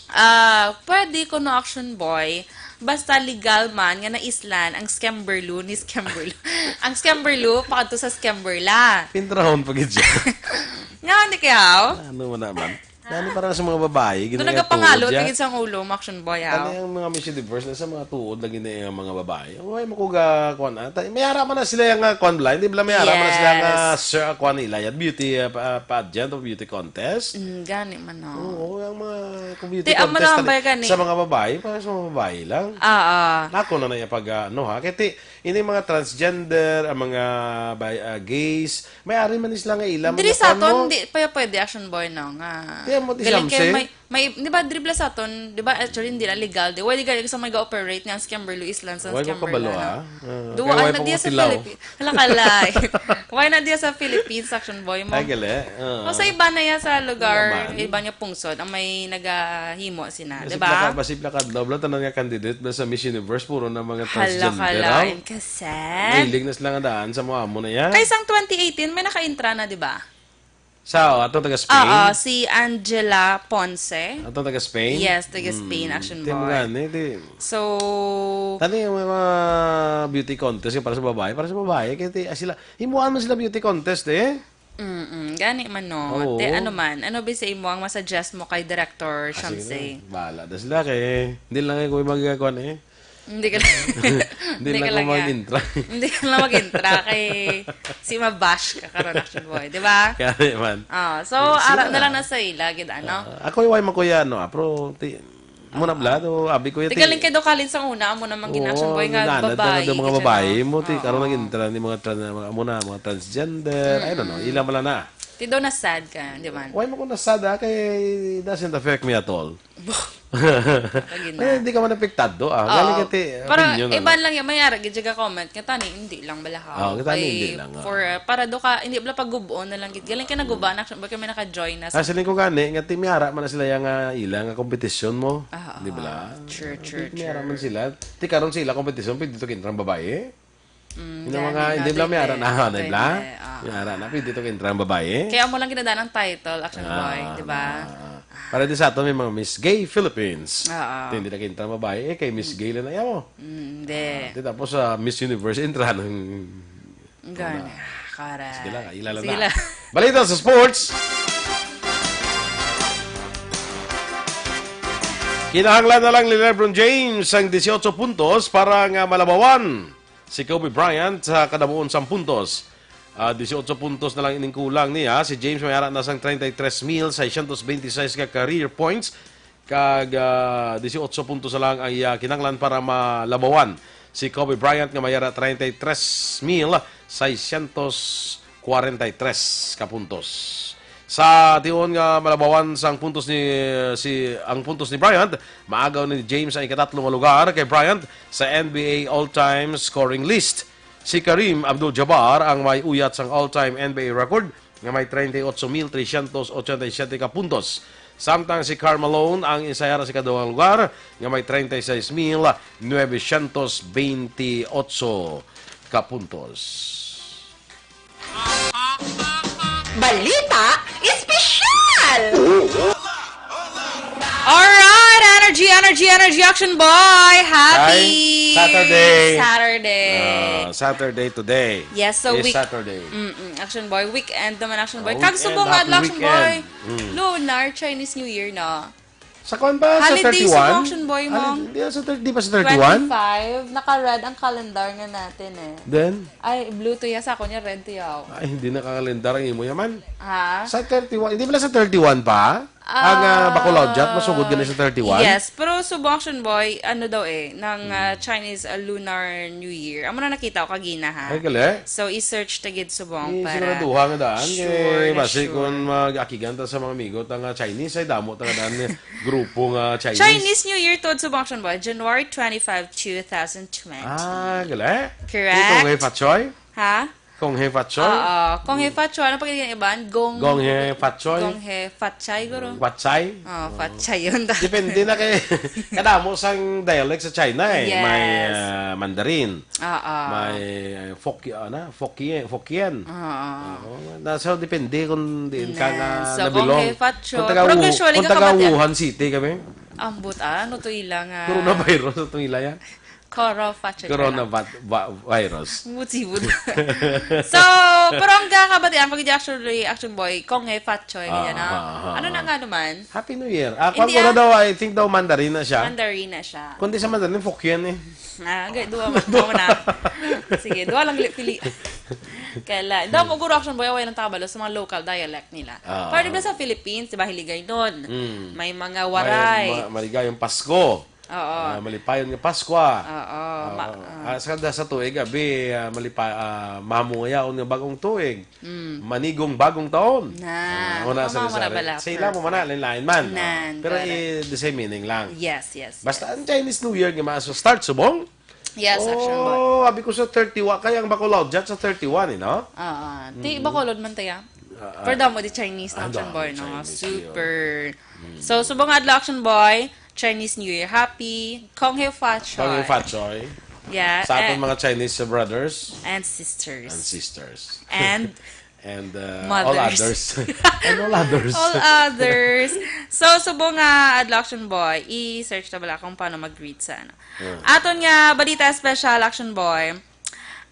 ah, pwede kuno, Action Boy, basta legal man nga naislan ang Scamberlu ni Scamberlu. Ang Scamberlu, pakadto sa Scamberla. Pintrahon pa gid siya. Nga, hindi kaya, oh? Ano mo naman? Gani para sa mga babae, Ito ginaya nagapangalo, tuod, ya. Tigid sa ulo, Action Boy, Tani ah. ang mga Miss Universe na sa mga tuod lagi na yung mga babae. Uy, makuga, kuan, ah. Ta-, may ara man na sila yung, ah, kuan, blind. Di ba may ara man na sila nga, Yes. sir, ah, kuan nila, yan, beauty, ah, pa-, pageant o beauty contest? Mm, gani man, no. Oo, ang mga kung beauty Di, ang contest, manambay tani, gani. sa mga babae, para sa mga babae lang. Ah, ah. Ako na na yung pag, ah, ano, ha? Kaya ti, ini mga transgender, ang mga bi-, ah, gays, may ari man sila nga ila, Diri mga sa kuan aton, mo. di pa pwede, Action Boy, no, nga Kaya mo, di galing kay Shamsi? may, may, di ba, diri bala sa aton, di ba, actually, hindi na legal. Di, why di galing sa may ga-operate nga ang Scamberlu Island sa Why mo Scamberlu, kabalo, no? ah? Ah, Duwa kaya why na pa diya ko sa tilaw? Philippines. Hala ka, lai. Why na diya sa Philippines, Action Boy mo? Ay, gali. Ah. O, sa iba na yan sa lugar, Wala man. iba niya pungsod, ang may nagahimo sina, Kasi di ba? plaka-, basi plakadlaw, bala tanan nga candidate na sa Miss Universe, puro na mga Hala transgender, ka, ah. lain ka, Seb. Mahilig na sila nga daan sa mga amo na yan. Kay sang twenty eighteen, may nakaintra na, di ba? Sa, oh, atong taga Spain? Oo, si Angela Ponce. Atong taga Spain? Yes, taga Spain, Mm. Action Di mo Boy. gani, di. So, Tani yung mga beauty contest yung para sa babae, para sa babae, kaya ti-, ah, sila, himuan man sila beauty contest, eh. Mm-mm. Gani man, no? Oo. Te, ano man? Ano ba sa imo ang masuggest mo kay Director Ah, sige Shamsi? na. Bahala na sila kay hindi lang ako yung magkakuan, eh. Hindi ka lang, Hindi hindi lang ka ako lang yan. mag-intra. Hindi ka lang mag-intra kay si mabash ka karon, Action Boy, di ba? Kaya naman. Ah, so, Sige ara na lang. na sa ila, gid, ano? Ah, ako yung way makuya, no? Ah, pero, ti-, muna Ah. bala, to, abi ko yung Di ti- galing kay Dokalin sa una, amo naman Oo, gin-action boy nga ginana, babae, dala daw mga gid siya, babae no? mo, ti, Oo. karon nag-intra ni mga tran-, mga, amo na, mga transgender, I don't know, Mm-mm. ila man lang na. Ti daw na sad ka, di man? Why mo ko na sad, ah? Kay it doesn't affect me at all. Bah. Lagi na. Ay, hindi ka man apektado, ah. Oo. Galing ka ti, Para opinion, iban ano? lang yung may ara, gid siya comment. Nga tani, hindi lang bala ha. Oo, nga tani, Kay hindi lang, ah. for, uh, para do ka, hindi bala pag-ubon na lang gid. Galing ka naguba na, baka may naka-join na sa Ah, siling ko gani, nga ti may ara man na sila yung, ah, ila nga kompetisyon mo. Ah, Di ah. bala? Sure, sure, Ti may ara man sure. sila. Ti karon sila kompetisyon, pwede to kintrang babae. Mm, Yung gani mga, na, hindi bala may ara dili. na, ah, di Dili, bala? ah. May ara na, pwede to kintrang babae? Kaya mo lang ginadaan ang title, Action Ah, Boy, di ba? ah, ah. Para di sa ato, may mga Miss Gay Philippines. Oo. Ti, hindi na kintrang babae, eh, kay Miss Gay lang na yaw. Mm, hindi. Ah, ti, tapos sa Miss Universe, intra ng Gani. Correct. Sige lang, ila lang Sige na. lang. Balita sa sports. Kinahanglan na lang ni LeBron James ang dieciocho puntos para nga malabawan si Kobe Bryant sa kadamuon sang puntos. Ah, dieciocho puntos na lang ining kulang niya. Si James may ara na sang treinta y tres mil seiscientos veintiséis ka career points. Kag, ah, dieciocho puntos na lang ang iya kinahanglan para malabawan si Kobe Bryant nga may ara treinta y tres mil seiscientos cuarenta y tres ka puntos. Sa tion nga malabawan sang puntos ni, si, ang puntos ni Bryant, maagaw ni James ang ikatatlo nga lugar kay Bryant sa N B A all-time scoring list. Si Kareem Abdul-Jabbar ang may uyat sang all-time N B A record nga may treinta y ocho mil trescientos ochenta y siete ka puntos. Samtang si Karl Malone ang insayara sa ikaduhang lugar nga may treinta y seis mil novecientos veintiocho ka puntos. Balita Espesyal! Alright! Energy, energy, energy, Action Boy! Happy Ay, Saturday. Saturday! Ah, Saturday today. Yes, so Is week- Saturday. Mm-mm, Action Boy, weekend naman, Action Boy. Oh, Kag weekend, subong nga happy adlaw, Action Boy. weekend. Mm. Lunar, Chinese New Year na. Sa kuan ba? Sa Holiday thirty-one? subong, Action Boy, Ano, mong di, sa thirty, di ba sa thirty-one? Twenty-five, naka-red ang calendar nga natin eh. Then? Ay, blue to ya, sa ako niya, red to yaw. Ay, hindi nakakalendar ang imo yaman. Ha? Sa thirty-one, hindi pala sa thirty-one pa? Ang uh, Bacolawjat, masugod gani sa thirty-one? Yes, pero subong, Action Boy, ano daw eh, ng ah, Chinese ah, Lunar New Year. Amo na nakita ko kagina ha. Ay, gali? So, i-search ta gid subong Eh, para siguraduha nga daan. Sure Kay na basi sure. Kung mag-akigan ta sa mga amigo ta nga Chinese, ay damo ta nga daan nga grupo nga Chinese. Chinese New Year tuod subong, Action Boy, January twenty-five, two thousand twenty. Ah, gali? Correct. Kay Kong Hei Fat Choi? Ha? Kong Hei Fat Choi? Oo. Kong Hei Fat Choi. Ano pa yung iban? Gong, Gong Hei Fat Choi? Gong Hei Fat Chai, guro. Fat Chai? Oh, Fat Chai yun. Depende na kay kadamo sang dialect sa China eh. Yes. May ah, Mandarin, Oo. may ah, Foki, ano, Foki-, Fokian. Oo. Oo. Na, so, depende kung diin ka nga Nan. So, nabilong. Kong Hei Fat Choi. Kung taga, Pero Wu- usually kung taga kakabatian. Wuhan City kami, Ambot, ah, ano to ila nga? Coronavirus sa itong ila yan. Coro Fat Choi. Coronavirus. Sibod. So, pero ang kakabatian ko, gid actually, Action Boy, Kong Hei Fat Choi, ganyan na. Ah, ah, ah, Ano na ah. nga naman? Happy New Year. Ah, Hindi, kung ah. daw, I think daw Mandarin na siya. Mandarin na siya. Kundi sa Mandarin, Fokian eh. Ah, okay, duwa man. Duwa na. Sige, duwa lang pili. Kala, daw mo guro, Action Boy, away lang tabalo sa mga local dialect nila. Ah. Pero di ba sa Philippines, di ba, Hiligaynon? Mm. May mga waray. May ma- maligayang Pasko. Oo. Ah, malipayon nga Paskwa. Oo. Ma- Ah, sa, sa tuig, abi, ah, malipa, ah, mamungayaon nga bagong tuig. Mm. Manigong bagong taon. Na. Ah, una sa Mama, Rizal. wala, Sa ila mo man, lain-lain man. Nan, Pero correct. i- the same meaning lang. Yes, yes. Basta Yes. Ang Chinese New Year nga maso start subong. Yes, Action Boy. Oh, abi ko sa thirty-one kay ang Bacolawjat sa thirty-one, eh, no? Ah, ah. Di Bacolod man tayo. Ah, ah. Pero damo di Chinese na, Ah, Action damo Boy, di no? Chinese, Super. So, subong nga adlaw, Action Boy, Chinese New Year. Happy Kong Hei Fat Choi. Kong Hei Fat Choi. Yeah. Sa aton and, mga Chinese brothers and sisters. and sisters. And And uh, all Mothers. others. And all others. All others. So, subong nga adlaw, Action Boy, i-search na bala kung paano mag-greet sa ano. Yeah. Aton nga balita special, Action Boy.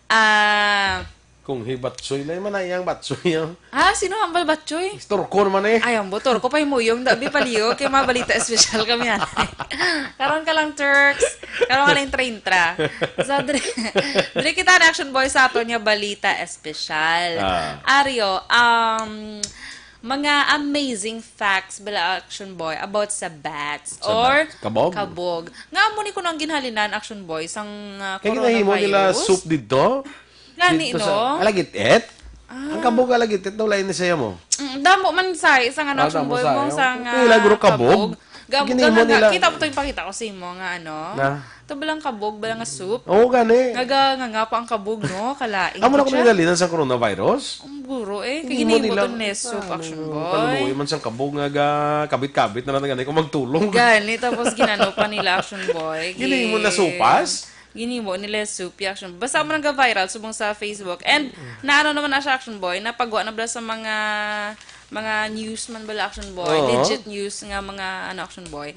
Ah, Kung hi Batsoy, lang man na iyang Batsoy. Oh. ah, sino hambal Batchoy? Turko naman eh. Ay, ang butor ko pa yung muyong, dabi paliyo, kay mga balita special kami yan. Karon ka lang, Turks. Karon ka lang, Traintra. So, dre, dre kita na, Action Boy, sa aton nga balita special. Ah. Ario, um, mga amazing facts bala, Action Boy, about sa bats Sa or bats. Kabog? Kabog. Nga mo ni kuno ang ginhalinan, Action Boy, sang uh, Kaya ginahimo nila coronavirus? Soup dito? Gani, Dito no? Sa, alagit-et? Ang kabog alagit-et daw lain ni saya mo. Mm, damo man sa isang ano, Ah, Action damo Boy sa, mo, eh. sa nga Nila guro kabog? Gamo Ginimo ka nga, nila. Kita mo to yung pakita ko sa imo nga ano. Na? Ito balang kabog, bala nga soup. Oo, gani. Nga nga nga pa ang kabog, no? Kalain. Amo na ko kung siya. Nagalinan sa coronavirus? Ang guro eh. Kaya Ginimo ginimo nila. to ni soup, Ah, Action ano, Boy. Kaluoy man sang kabog nga ga, kabit-kabit na lang gani kung magtulong. Gani, tapos ginano pa nila, Action Boy. Ginimo na Gi- sopas? Ginimo nila soup, Action Boy. Basta mo nang viral subong sa Facebook. And naano naman na siya, Action Boy, napagwa na bala sa mga mga news man bala, Action Boy. Oo. Legit news nga mga ano, Action Boy.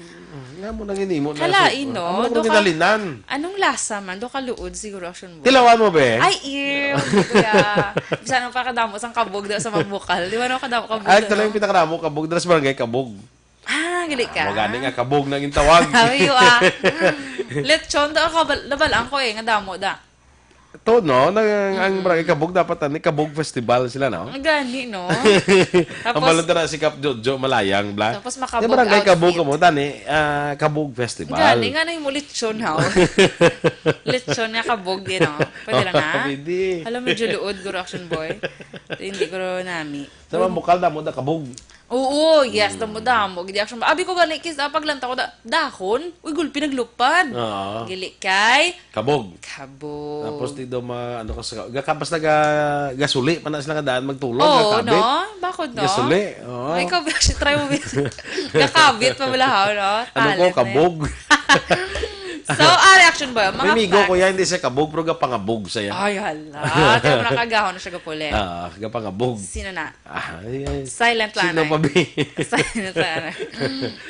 Nga mo nang ginimo na Kalain, soup. No? Amo na Do kung ka- ginalinan. Anong lasa man? Do kaluod siguro, Action Boy. Tilawan mo, be? Ay, ew! Kuya. Bisan ang pakadamo sang kabog daw sa mga bukal. Di ba no, kadamo kabog Ay, daw, tuloy no? Yung pinakadamo kabog, dras barangay kabog. Ah, gali ka? Magani nga kabog na gintawag. Ay, ah. Lechon daw, kabal- nabalaan ko eh, nga damo da. To, no? Na, ang barangay kabog, dapat ani, kabog festival sila, no? Ang gani, no? Ang Tapos, balon na si Kap Jojo Malayang, bla. Tapos Di makabog barangay kabog outfit. Kamo, tani, ah, kabog festival. Gani nga na yung lechon, ha? Lechon nga kabog, you know? Pwede lang, ha? Pwede. Alam, medyo luod, guro, Action Boy. Hindi, guro, nami. Sa mga bukal na mo na kabog. Oo, yes, damo-damo. Gid action. Abi ko gani, kis, ah, paglantaw ko, da-, dahon. Uy, gulpi naglupad. Oo. Dili kay Kabog. Kabog. Tapos di daw ma-, ano ka sa, ga-, basta ga-, gasuli pa na sila nga daan magtulog, Oo, gakabit. no? Bakod, no? Gasuli, oo. Ay, kabit, try mo, Bin. Gakabit pa bala, ha, no? Ano ko, Talent na yun. kabog? So, ah, reaction ba? May Mga migo ko facts. yan, hindi siya kabog, pero gapangabog siya. Ay, hala. Kaya mo nakagahon na siya gapuli. Ah, gapangabog. Sino na? Ah, ay, ay. Silent lang Sino na. pa, Bi? Silent lang na.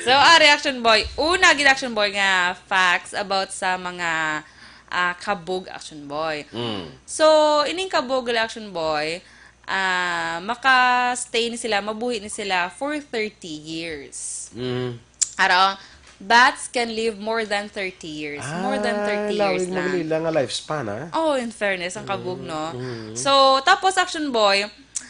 So, ah, reaction boy. Una, gid action boy nga facts about sa mga, ah, kabog action boy. Mm. So, ining kabog action boy, ah, maka-stay ni sila, mabuhi ni sila for thirty years. Mm. Aro, bats can live more than thirty years. More than thirty Ah, years lawig mo lang. nila nga lifespan, ah. Oh, in fairness, ang kabog, Mm, no? mm. So, tapos, action boy,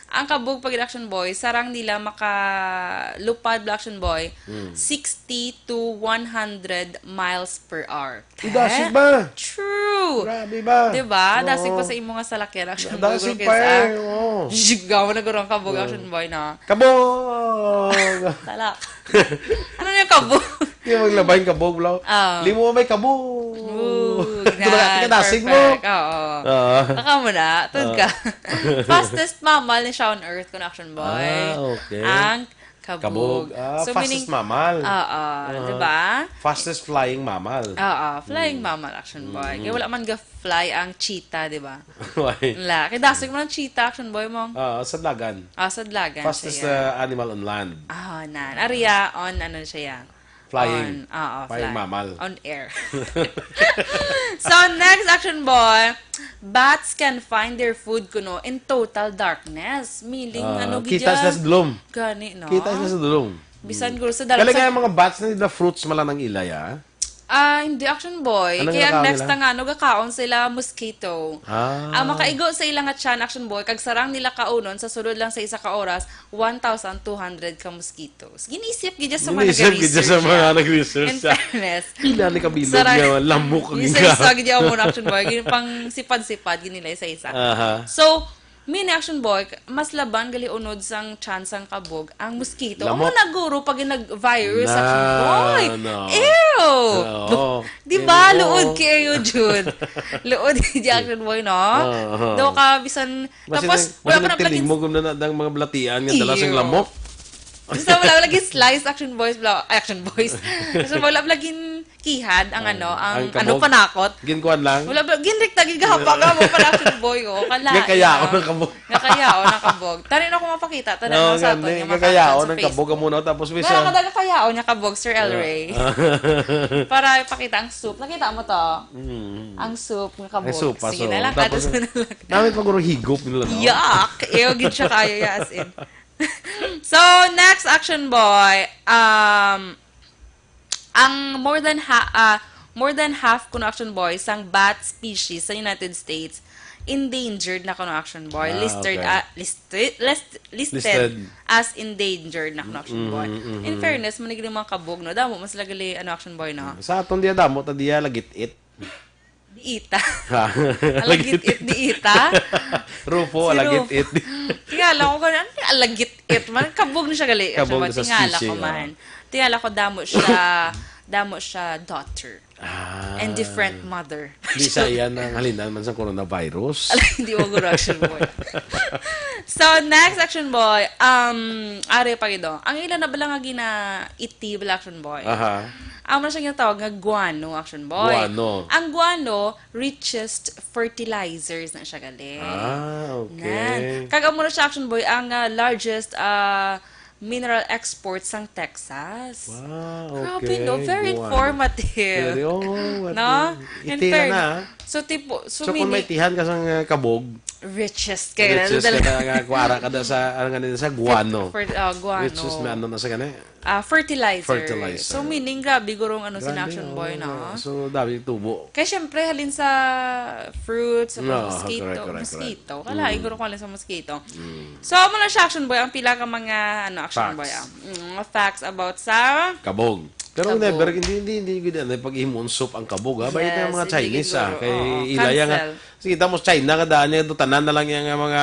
ang kabog pag action boy, sarang nila makalupad, action boy, Mm. sixty to one hundred miles per hour. Ang dasig ba? True. Grabe ba? Diba? Dasig pa Oo. sa imo nga salakyan, action boy, Dasig guro pa kaysa eh, oo. Jig, gawa na guro ang kabog, Oo. action boy, no? Kabog! Talak. Ano yung kabog? Yung maglabay yung kabog, bro. Ah. Limo may kabog. Ooh, Ito na, yan. tika, dasig mo. Perfect. Oo. Ah. Taka mo na. Tud Ah. ka. Fastest mammal ni siya on earth, kun action boy. Ah, okay. Ang kabog. Kabog. Ah, So, fastest meaning, mammal. Oo, Ah. di ba? Fastest flying mammal. Oo, flying Mm. mammal, action boy. Mm. Kaya wala man ga-fly ang cheetah, di ba? Why? Wala. Kaya dasig mo ng cheetah, action boy mo. Ah, sa dagan. Ah, sa dagan Fastest siya. uh, animal on land. Ah, nan. Aria on, ano siya yan? Flying. On, oo, Flying fly. mammal. On air. So, next action boy, bats can find their food kuno in total darkness. Meaning, Ah, ano, kita gidyan? sila sa dulom. Gani, no? Kita sila sa dulom. Bisan Hmm. guro sa Kaya dalan, sa kaya mga bats na nila fruits malanang ilay, ah? Ah, hindi, action boy. Anong Kaya ang nakaon next nila? na nga, ano, gakaon sila, mosquito. Ah. Ang makaigo sa ilang nga tiyan, action boy, kag sarang nila kaunon sa sulod lang sa isa ka oras, one thousand two hundred ka mosquitoes. Ginisip gid sa mga Ginisip gid sa nag-research mga yan. nag-research In siya. fairness, Pila ni kabilog sarang nga lamok ang isa-isa ika. gid yung mga action boy. Gin-, pang sipad-sipad, ginilay sa isa. Aha. So, mini action boy, mas laban gali unod sang chance ang kabog ang mosquito. Lamok. Amo na guro pag nag-virus Na, action boy. no. Ew! Oo. Di ba? Ew. Luod kayo, Jud. Luod kay action boy, no? Oo. Daw ka, bisan Mas Tapos, ina-, mas wala pa na inagtiling lagi mo, gumna na dang mga balatian nga dala sang Iyo. lamok. Basta wala lagi slice, action boys, bla-, action boys. Basta wala lagi kihad ang Ah, ano, ang ang ano, kabog. panakot. Ginkuan lang. Wala ba, ginrik na gigahapa ka mo pala, action boy, oh. Kalain Nga kaya na. ako ng kabog. Nga kaya ako ng kabog. Tani na ako mapakita, tani Oo, na sa ato, gani, yung nga mga kaya ako sa ng Facebook. kabog ang muna, tapos may Wala sa ka daga kaya ako niya kabog, Sir El Ah. Rey. Ah. Para ipakita ang soup. Nakita mo to? Mm. Ang soup nga Ang kabog. soup, ah, Sige so, na lang, tapos, ato na lang. Namit pa guro higop nila, no? Yuck! Ew, gid siya kayo, yeah, as in. So, next action boy, um, ang more than ha-, ah, more than half kuno action boy sang bat species sa United States endangered na kuno action boy. Ah, Listed, okay. ah, listed, list-, listed Listed. as endangered na kuno action boy. Mm, mm, In mm. fairness, manigli mga kabog, no? Damo mas lagali, ano, action boy, no? Sa aton diya damo, ta diya lagit-it. Diita. Ha? Alagit-it diita. Rufo, Si alagit-it. Rufo. Tingala ko ganun, ano yung alagit-it? Man, kabog na siya gali. Kabog Actually, na sa tingala species, ko ah. man. Tingala ko damo siya, damo siya daughter. Ah. And different mother. Di sa iyan ang halinan man sa coronavirus. Ala, hindi mo guro action boy. So, next action boy, um, are pa gido. Ang ila na bala nga gina-iti bala action boy. Aha. Amo na siya ginatawag nga guano, action boy. Guano. Ang guano, richest fertilizers na siya gali. Ah, okay. Nan. Kag amo na siya, action boy, ang, ah, largest, ah, mineral export sang Texas. Wow, Grabe, okay. no? Very Guano. informative. Very, oh, what No? the- In Itira fair-, na, ah. so, tipo, so, So, kung mini- may tihan ka sang, ah, kabog, Richest kayo na richest dala. ka na nga, kuwara ka da sa, ano nga nila, sa guano. For, uh, guano. Richest na ano na sa gani? Ah, fertilizer. Fertilizer. So, meaning, grabe, gurong ano, Grabe, sinaction boy, oh, no? So, dami tubo. Kaya, syempre, halin sa fruits, sa No, mosquito, correct, correct, correct. mosquito. Kala, Mm. iguro ko halin sa mosquito. Mm. So, amo na siya, action boy, ang pila ka mga, ano, action Facts. boy, ah. Mm, mga facts about sa Kabog. Pero Kabog. never, hindi, hindi, hindi, hindi, hindi, pag himuon soup ang kabog, ha? Bakit Yes, yung mga hindi Chinese, gid, ah? oo. Kay Oo, ilaya nga, cancel. Sige, tapos China nga daan niya, do tanan na lang yung mga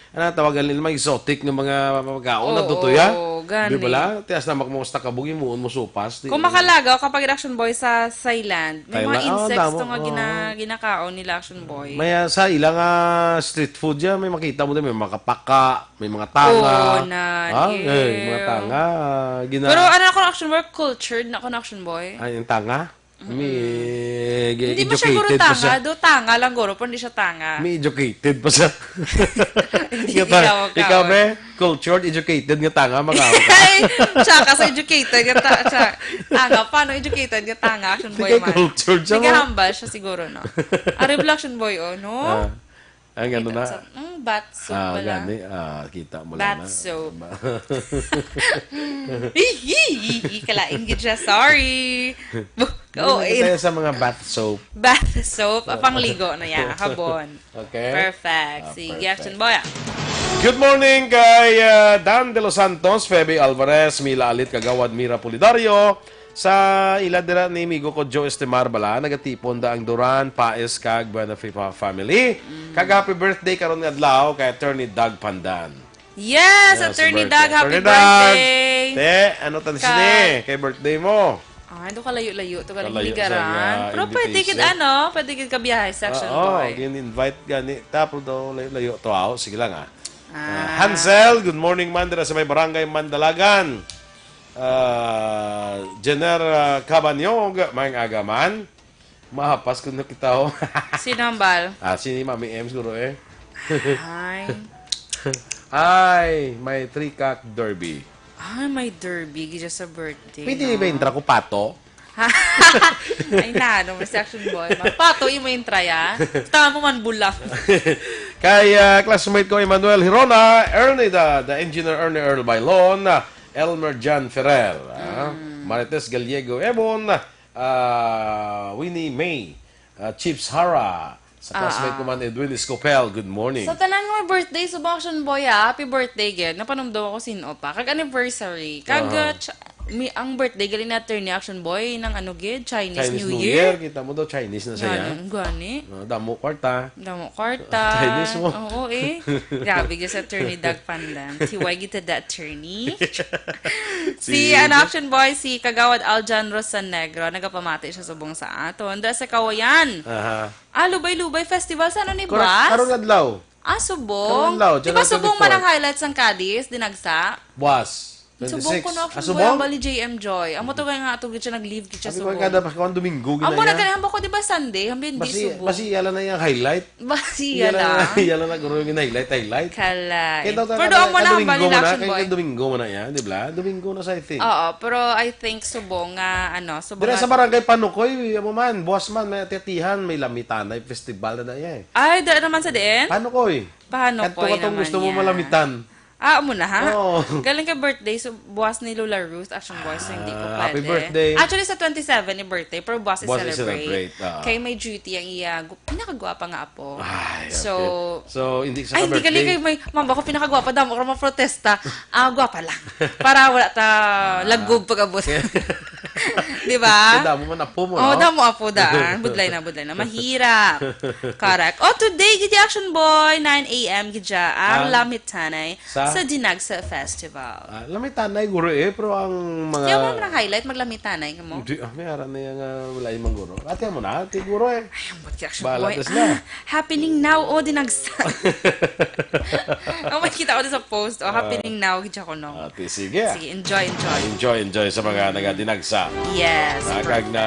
Ano tawagan nila, mga exotic nga mga pagkaon na Oo, tutuya? Gani. Di ba la? Tias na makumusta ka, bugi muon mo supas. Di Kung ba? Makalagaw ka pag Action Boy sa Thailand, may mga Thailand, ah, insects damo, to nga oo. Gina-, ginakaon nila Action Boy. May, ah, sa ilang, ah, street food dyan, may makita mo din, may mga kapaka, may mga tanga. Oo, na, Ha? Eh, mga ew. Tanga, ah, gina- Pero ano na ko Action Boy? Cultured na ko Action Boy. Ay, yung tanga? May Hindi mo siya guro educated pa tanga, siya. Do tanga lang guro, pero hindi siya tanga. May educated pa siya. Hindi, Nga ta-, ikaw, ikaw, ikaw. Be, cultured, educated nga tanga, makaw ka. Ay, tsaka sa educated nga ta-, tsaka, tanga, paano educated nga tanga? Action Boy man. Cultured siya, Sige, mo. Humble siya siguro, no? Arib lang, Action Boy, oh, no? Ah. Ang ano Kita na? Sa, mm, bath soap Ah, pala. Gani. Ah, kita mo lang Bath na. Soap. Ba- Hi, hi, hi, hi, kalain gid siya. Sorry. Bu-, Hindi oh, na eh. Tayo sa mga bath soap. Bath soap. Ah, pangligo na yan. Habon. Okay. Perfect. Ah, Sige, perfect. Action boy. Good morning kay, ah, Dan De Los Santos, Feby Alvarez, Mila Alit, Kagawad Mira Pulidario, Sa ila dira ni migo ko Joe Estimar bala, nagatipon da ang Duran, Paes, kag Buenafe fa-, family. Mm. Kag happy birthday karon nga adlaw kay Attorney Doug Pandan. Yes, Yes, Attorney birthday. Doug, happy Attorney Doug. Birthday. Te, ano tan Ka- sini? Kay birthday mo. Ay, do kalayo-layo to galing Kalayo sa Ligaran. Pero pwede gid, invitation. Ano, pwede gid ka biyahe sa Action Oo, Boy. Gin-invite gani. Tapos daw layo-layo to, aw. Sige lang, ah. Ah. Ah, Hansel, good morning man dira sa may barangay Mandalagan. Ah, Jenner, ah, Cabanyog, maayong aga man. Mahapas ko na kita, oh. Sino ang bal? Ah, si Mami M siguro, eh. Hi. Hi, may three-cock derby. Ay, may derby, gidya sa birthday, Pwede no? Ba intra ko, pato? Ay, na, no, may section boy. Pato, imo intra, ya. Tama mo man, bulang. Kay, ah, classmate ko, Emmanuel Hirona, Ernie, the, the engineer, Ernie Earl Bailon, ah, Elmer John Ferrer, ah, Mm. Marites Gallego Ebon, ah, Winnie May, ah, Chips Hara, sa classmate Ah, ko ah. Man, Edwin Escopel, good morning. Sa tanan nga may birthday, subong Action Boy, ah, happy birthday, gid. Napanumdum ako sin-o pa. Kag anniversary. Kag, Aha. ah, ch-, mi-, ang birthday, galing na Attorney Action Boy, ng ano, gid, Chinese Chinese New New Year. Year, kita mo daw, Chinese na siya. Yan, ang gani. Ah, damo kwarta. Damo kwarta. Chinese mo. Oo, eh. Grabe, just Attorney Doug Pandan. Tiway kita da, Attorney. Si, Sige. Ano, Action Boy, si Kagawad Aljan Rosanegro, nagapamati siya subong sa aton. Da sa Kawayan. Aha. Ah, Lubay-Lubay Festival. Sa ano ni Correct. Bas? Karong adlaw. Ah, subong. Karong adlaw, Di ba January subong man ang twenty-four. Highlights ang Cadiz, dinagsa? Buwas. Subong Twenty-six. Ko na, Ah, Action Boy, subong? Ang bali J M Joy. Amo to kaya nga ato gid siya nag-leave gid siya Sabi ko, subong. Kada pa, kung Domingo, Amo na ginaya. Ganyan, bako, di ba Sunday? Ang bindi Basi, subong. Basi, yala na yung highlight. Basi, Yala yala. Na, yala na, guro, yung highlight, highlight. Kalay. Kaya daw, Pero kada, doon mo na kada ang Domingo bali mo na, election, kaya boy. Kada Domingo mo na yan, di ba? Domingo na sa, I think. Oo, pero I think subong nga, ano, subong Dire nga sa barangay Panukoy, amo man, buwas man, may ati-atihan, may lamitanay festival na na yan. Ay, daan naman sa diin? Panukoy. Panukoy Kadto ka tong naman gusto mo yan. Malamitan. Ah, amo na, ha? Oo. Galing ka birthday, so, buwas ni Lola Ruth, Action Boys, so hindi ko Ah, happy pwede. Birthday. Actually, sa twenty-seven ni birthday, pero buwas Buwas i-celebrate. I-celebrate, ah. Kay may duty ang iya, gu-, pinakagwapa nga apo. Ay, So, okay. So, hindi sa Ay, hindi ka birthday. Ligay, may, ma'am, ako pinakagwapa, damo ko maprotesta. Ah, gwapa lang. Para wala ta Ah. Lagog pag-abot. Di ba? Ang damo man apo mo, Oh, no? Damo apo daan. Budlay na, budlay na. Mahirap. Correct. Oh, today, gid Action Boy, nine A M gid dya, ang Ang Lamitanay Sa? Sa Dinagsa Festival. Ah, Lamitanay, guro eh, pero ang mga Di mo man highlight, maglamitanay ka mo? Hindi, ah, may ara na yung, ah, wala yung mangguro. Ate mo na, ate guro eh. Ay, ang bati Action Bahala Boy. Tas na. Ah, happening now, oh, dinagsa. Oh, makita ko din sa post. Oh, Ah. Happening now, gid siya ko, no? Ate, sige. Sige, enjoy, enjoy. Ah, enjoy, enjoy sa mga nagadinagsa. Yes, Ah, kag perfect. Na,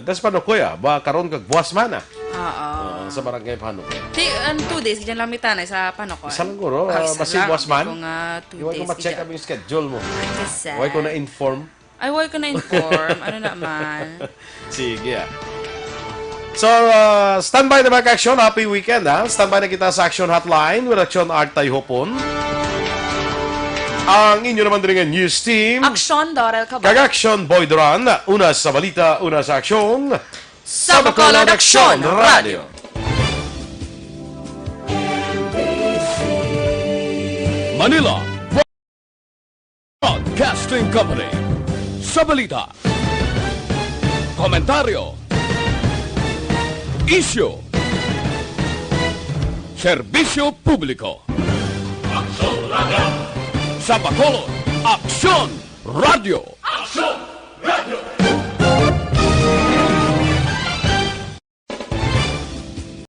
das pa no, kuya, ba, karon kag buwas man, ah. Oo. Oo, sa barangay Panukoy. Ti-, ang two days, gid yan lang may tanay sa Panukoy. Isa lang guro, Ah, ah, isa basi lang. Buwas man. Kung, ah, two Iwan ko days, ma-check gid up yung schedule mo. Ay, kasi. Why ko na-inform? Ay, why ko na-inform? Ano naman? Sige, ah. So, uh, standby na mga ka-aksyon. Happy weekend, ha? Standby na kita sa Action Hotline with Action Art Tayhopon. Ang inyo naman rin nga news team. Action, Dorel Cabal. Kag Action, Boy Duran. Una sa balita, una sa aksyon. Sa Bacolod Action Radio. Manila Broadcasting Company. Sa balita, komentaryo, isyu, serbisyo publiko. Sa Bacolod, Aksyon Radio.